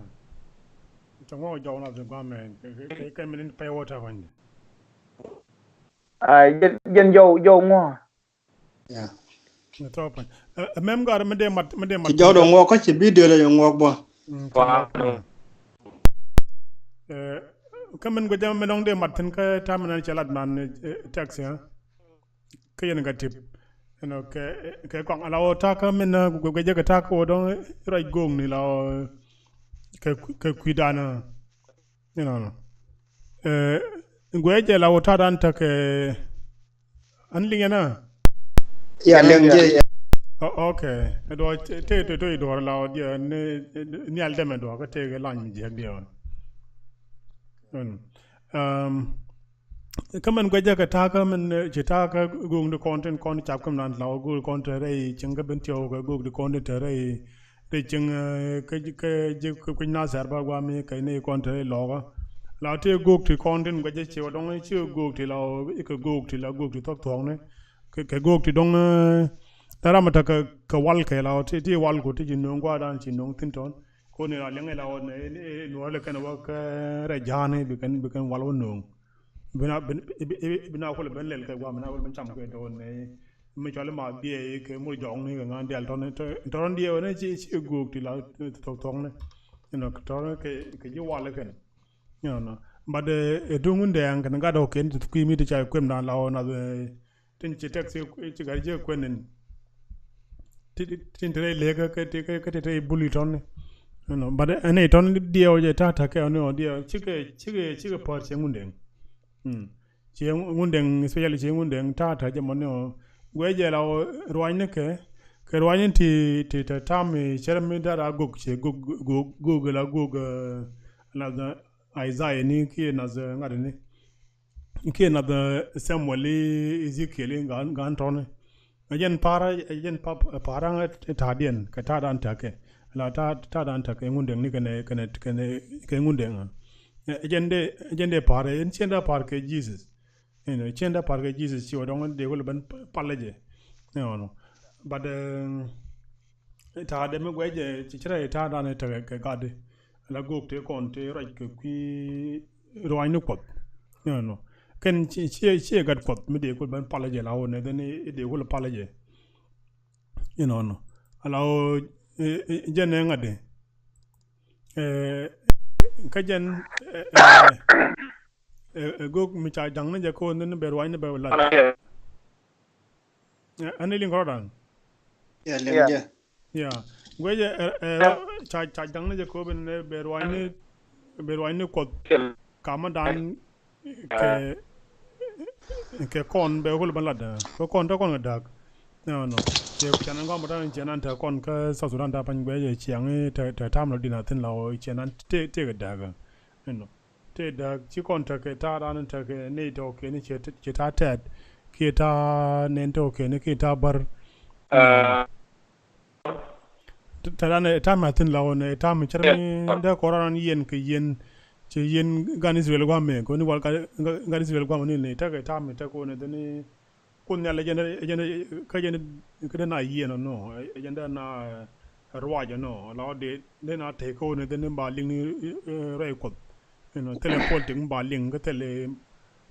Cɛ ŋuɔk jɔw na bi guamɛ kɛ min pay water kuany. Ai, jɛn, jɛn jɔw, jɔw ŋuɔ̱k. Yeah. Ni tɔ pany. Ɛ, ɛ, mɛm gar mi dee mat, mi dee mat. Ci jɔw dee ŋuɔk kä ci video lɛ ŋuɔk bɔ. Mm, ci ŋuɔk. Ɛ, kä min guɛ jam mi dɔŋ dee mat thin kä tam nan cɛ lat man, ɛ, text, ya. Kä yɛn ka tip. You know, kɛ, kɛ kɔŋ ala wä takä min, ɛ, guɛ, guɛ jɛ kɛ takä wä dɔŋ, ɛ, ruac go̱o̱ŋ ni la wä, ɛ, kɛ, kɛ kui̱ danɛ. Inɔnɔ. Ɛ, guɛ jɛ la wä ta̱a̱ dan tekɛ, an liŋ ɛn a? Ya, liŋ jɛ, ya. Oh, okay. Ɛ duɔ te, te, te, te duɔr la wä diɛ ni, ni al dɛmɛ duɔ kä te kɛ lany mi jiɛk diɛ wä. Um, kä mɛn guɛ jɛ kɛ ta̱a̱ kä mɛn, ɛ, ci ta̱a̱ kä go̱o̱ŋ di kɔn tin kɔn cap kä mɛn la wä go̱o̱ŋ di kɔn te rɛy cieŋ kä ben tiɔw kɛ go̱o̱ŋ di kɔn tin te rɛy. Rɛy cieŋ, ɛ, kä, kä ji̱, kä kui̱ Nathɛr ba guam mi kɛ ni kɔn te lɔkä. La tëë göök ti kɔn tin guɛcä ci wä dɔ̱ŋ ci göök ti la, ikɛ göök ti la göök ti thuɔ̱k thuɔ̱kni. Kɛ, kɛ göök ti dɔ̱ŋ, ɛ, ram mi tekɛ kɛ wal kɛ la ti, ti wal ku ti ci nööŋ gua̱a̱r dan ci nööŋ thi̱n tɔ̱n. Koni la liɛŋ ila wä ni, ni, ni nuɔ̱ɔ̱r lɛ kɛn wä kɛ rɛy ja̱a̱ni bi kɛn, bi kɛn wal wä nööŋ. Bi na, bi, bi, bi, bi na kulɛ ben lɛl kɛ guam, bi na kulɛ ben cam kɛ dɔɔn ni. Mi cɔl ma biɛ kɛ mur jɔŋni kɛ ŋa̱n dial tɔni, tɔ, tɔni diɛ wä ni ci, ci göök ti la, tɔ, tɔŋni. You know, tɔni kɛ, kɛ ji̱ wal kɛn. You know, but, eh, ɛ duŋ wundɛ ɛn kɛn gat ɔ kɛn ti kui̱ mi ti ca kuem dan la wä na, eh, tin ci tɛk ci, ci gat jiɛ kuɛn in. Ti, ti, tin ti rɛy lek kɛ, kɛ, kɛ, kɛ ti rɛy buli tɔni. You know, but ɛn ɛ tɔni diɛ wä jɛ ta̱a̱ ta̱a̱ kɛ ɔni ɔ diɛ wä cikɛ, cikɛ, cikɛ pär cɛ wundɛ. Mm. Ci Ŋundɛŋ, especially ci Ŋundɛŋ ta̱a̱ ta̱a̱ jɛ mɔni ɔ. Guɛ jɛ la ɔ ruanyni kɛ, kɛ ruanyni ti, ti te tam i cɛrɛ mi dara gok ci gok, gok, gok la gok, eh, nath Isaiah ni kiɛ nath ŋa̱t ni. Kiɛ nath Samuel i Ezekiel i gan, gan tɔni. Ɛ jɛn pa̱a̱r, ɛ jɛn pa, pa̱a̱r aŋ ta̱a̱diɛn kɛ ta̱a̱dan tekɛ. La ta̱a̱, ta̱a̱dan tekɛ Ŋundɛŋ ni kɛnɛ, kɛnɛ, kɛnɛ, kɛ Ŋundɛŋ. Ɛ jɛn dee, ɛ jɛn dee pa̱a̱r, ɛ jɛn ciɛn dee pa̱a̱r kɛ Jesus. Ɛnɔ, ciɛn dee pa̱a̱r kɛ Jesus ci wä dɔ̱ŋ dee wä lɛ ben palɛ jɛ. Ɛnɔ. But, eh, ta̱a̱dɛ mi guɛc jɛ, ci cɛ rɛy ta̱a̱dan tekɛ kɛ gatdi. La gök tëë kɔn tëë ruac kɛ kui̱ ruaacni Kuɔth. Inɔnɔ. Kɛn ci, ci, ci gat Kuɔth mi dee kul ben palä jɛ la wä nɛ, then i dee kul palä jɛ. Inɔnɔ. Ala wä, eh, eh, jɛn ɛ ŋa̱t di. Eh, kä jɛn, eh, eh, eh, eh, gök mi ca jaŋni jɛ kɛ wä nɛ ni bɛ ruaacni bɛ wä lat. Ɛn ni liŋ kɔrɔdan. Ya, liŋ jɛ. Ya. Guecɛ, ɛ, ɛ, ca, ca jaŋni jɛ kɛ wä ben, eh, bɛ ruaacni, bɛ ruaacni Kuɔth. Kamä dan kɛ, kɛ kɔn bɛ kul ben lat. Kɛ kɔn te kɔn kɛ da̱a̱k. Nɔ, nɔ. Cɛ, cɛ nan gɔm bä tan cɛ nan te kɔn kä South Sudan ta pany guecɛ ciaŋ te, te tam lɔ din a thin la wä cɛ nan te, te kɛ da̱a̱k. Ɛnɔ. Tëë da̱k ci kɔn tekɛ ta̱a̱ dan tekɛ nɛy tɔ̱ kɛn ci, ci ta̱a̱ tɛt kiɛ ta̱a̱ nɛn tɔ̱ kɛn kiɛ ta̱a̱ bär. Ta̱a̱ dan ta̱a̱ mɛ thi̱n la wä nɛ ta̱a̱ mi cär mi dee kɔn ran yɛn kɛ yɛn ci yɛn gan Israel gua̱a̱mɛ kɛ ni wal gan Israel gua̱a̱mɛ ni ni tekɛ ta̱a̱ mi tekɛ wä nɛ dhini Kuoth Nhial ɛ jɛn, ɛ jɛn, kä jɛn kä dee na yieen ɔnɔ, ɛ jɛn dee na ruac ɔnɔ, la ɔ dee, dee na tɛy kä ɣöö ni dee ni ba liŋ ni, eh, rɛy Kuɔth. You know, thilɛ politik mi ba liŋ, kä thilɛ,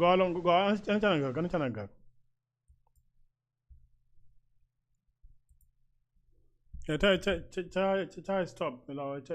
Gɔl, gɔl, ɛn canɛ gak, ɛn canɛ gak. Ɛ, ca, ca, ca, ca, ca stop, la, ca,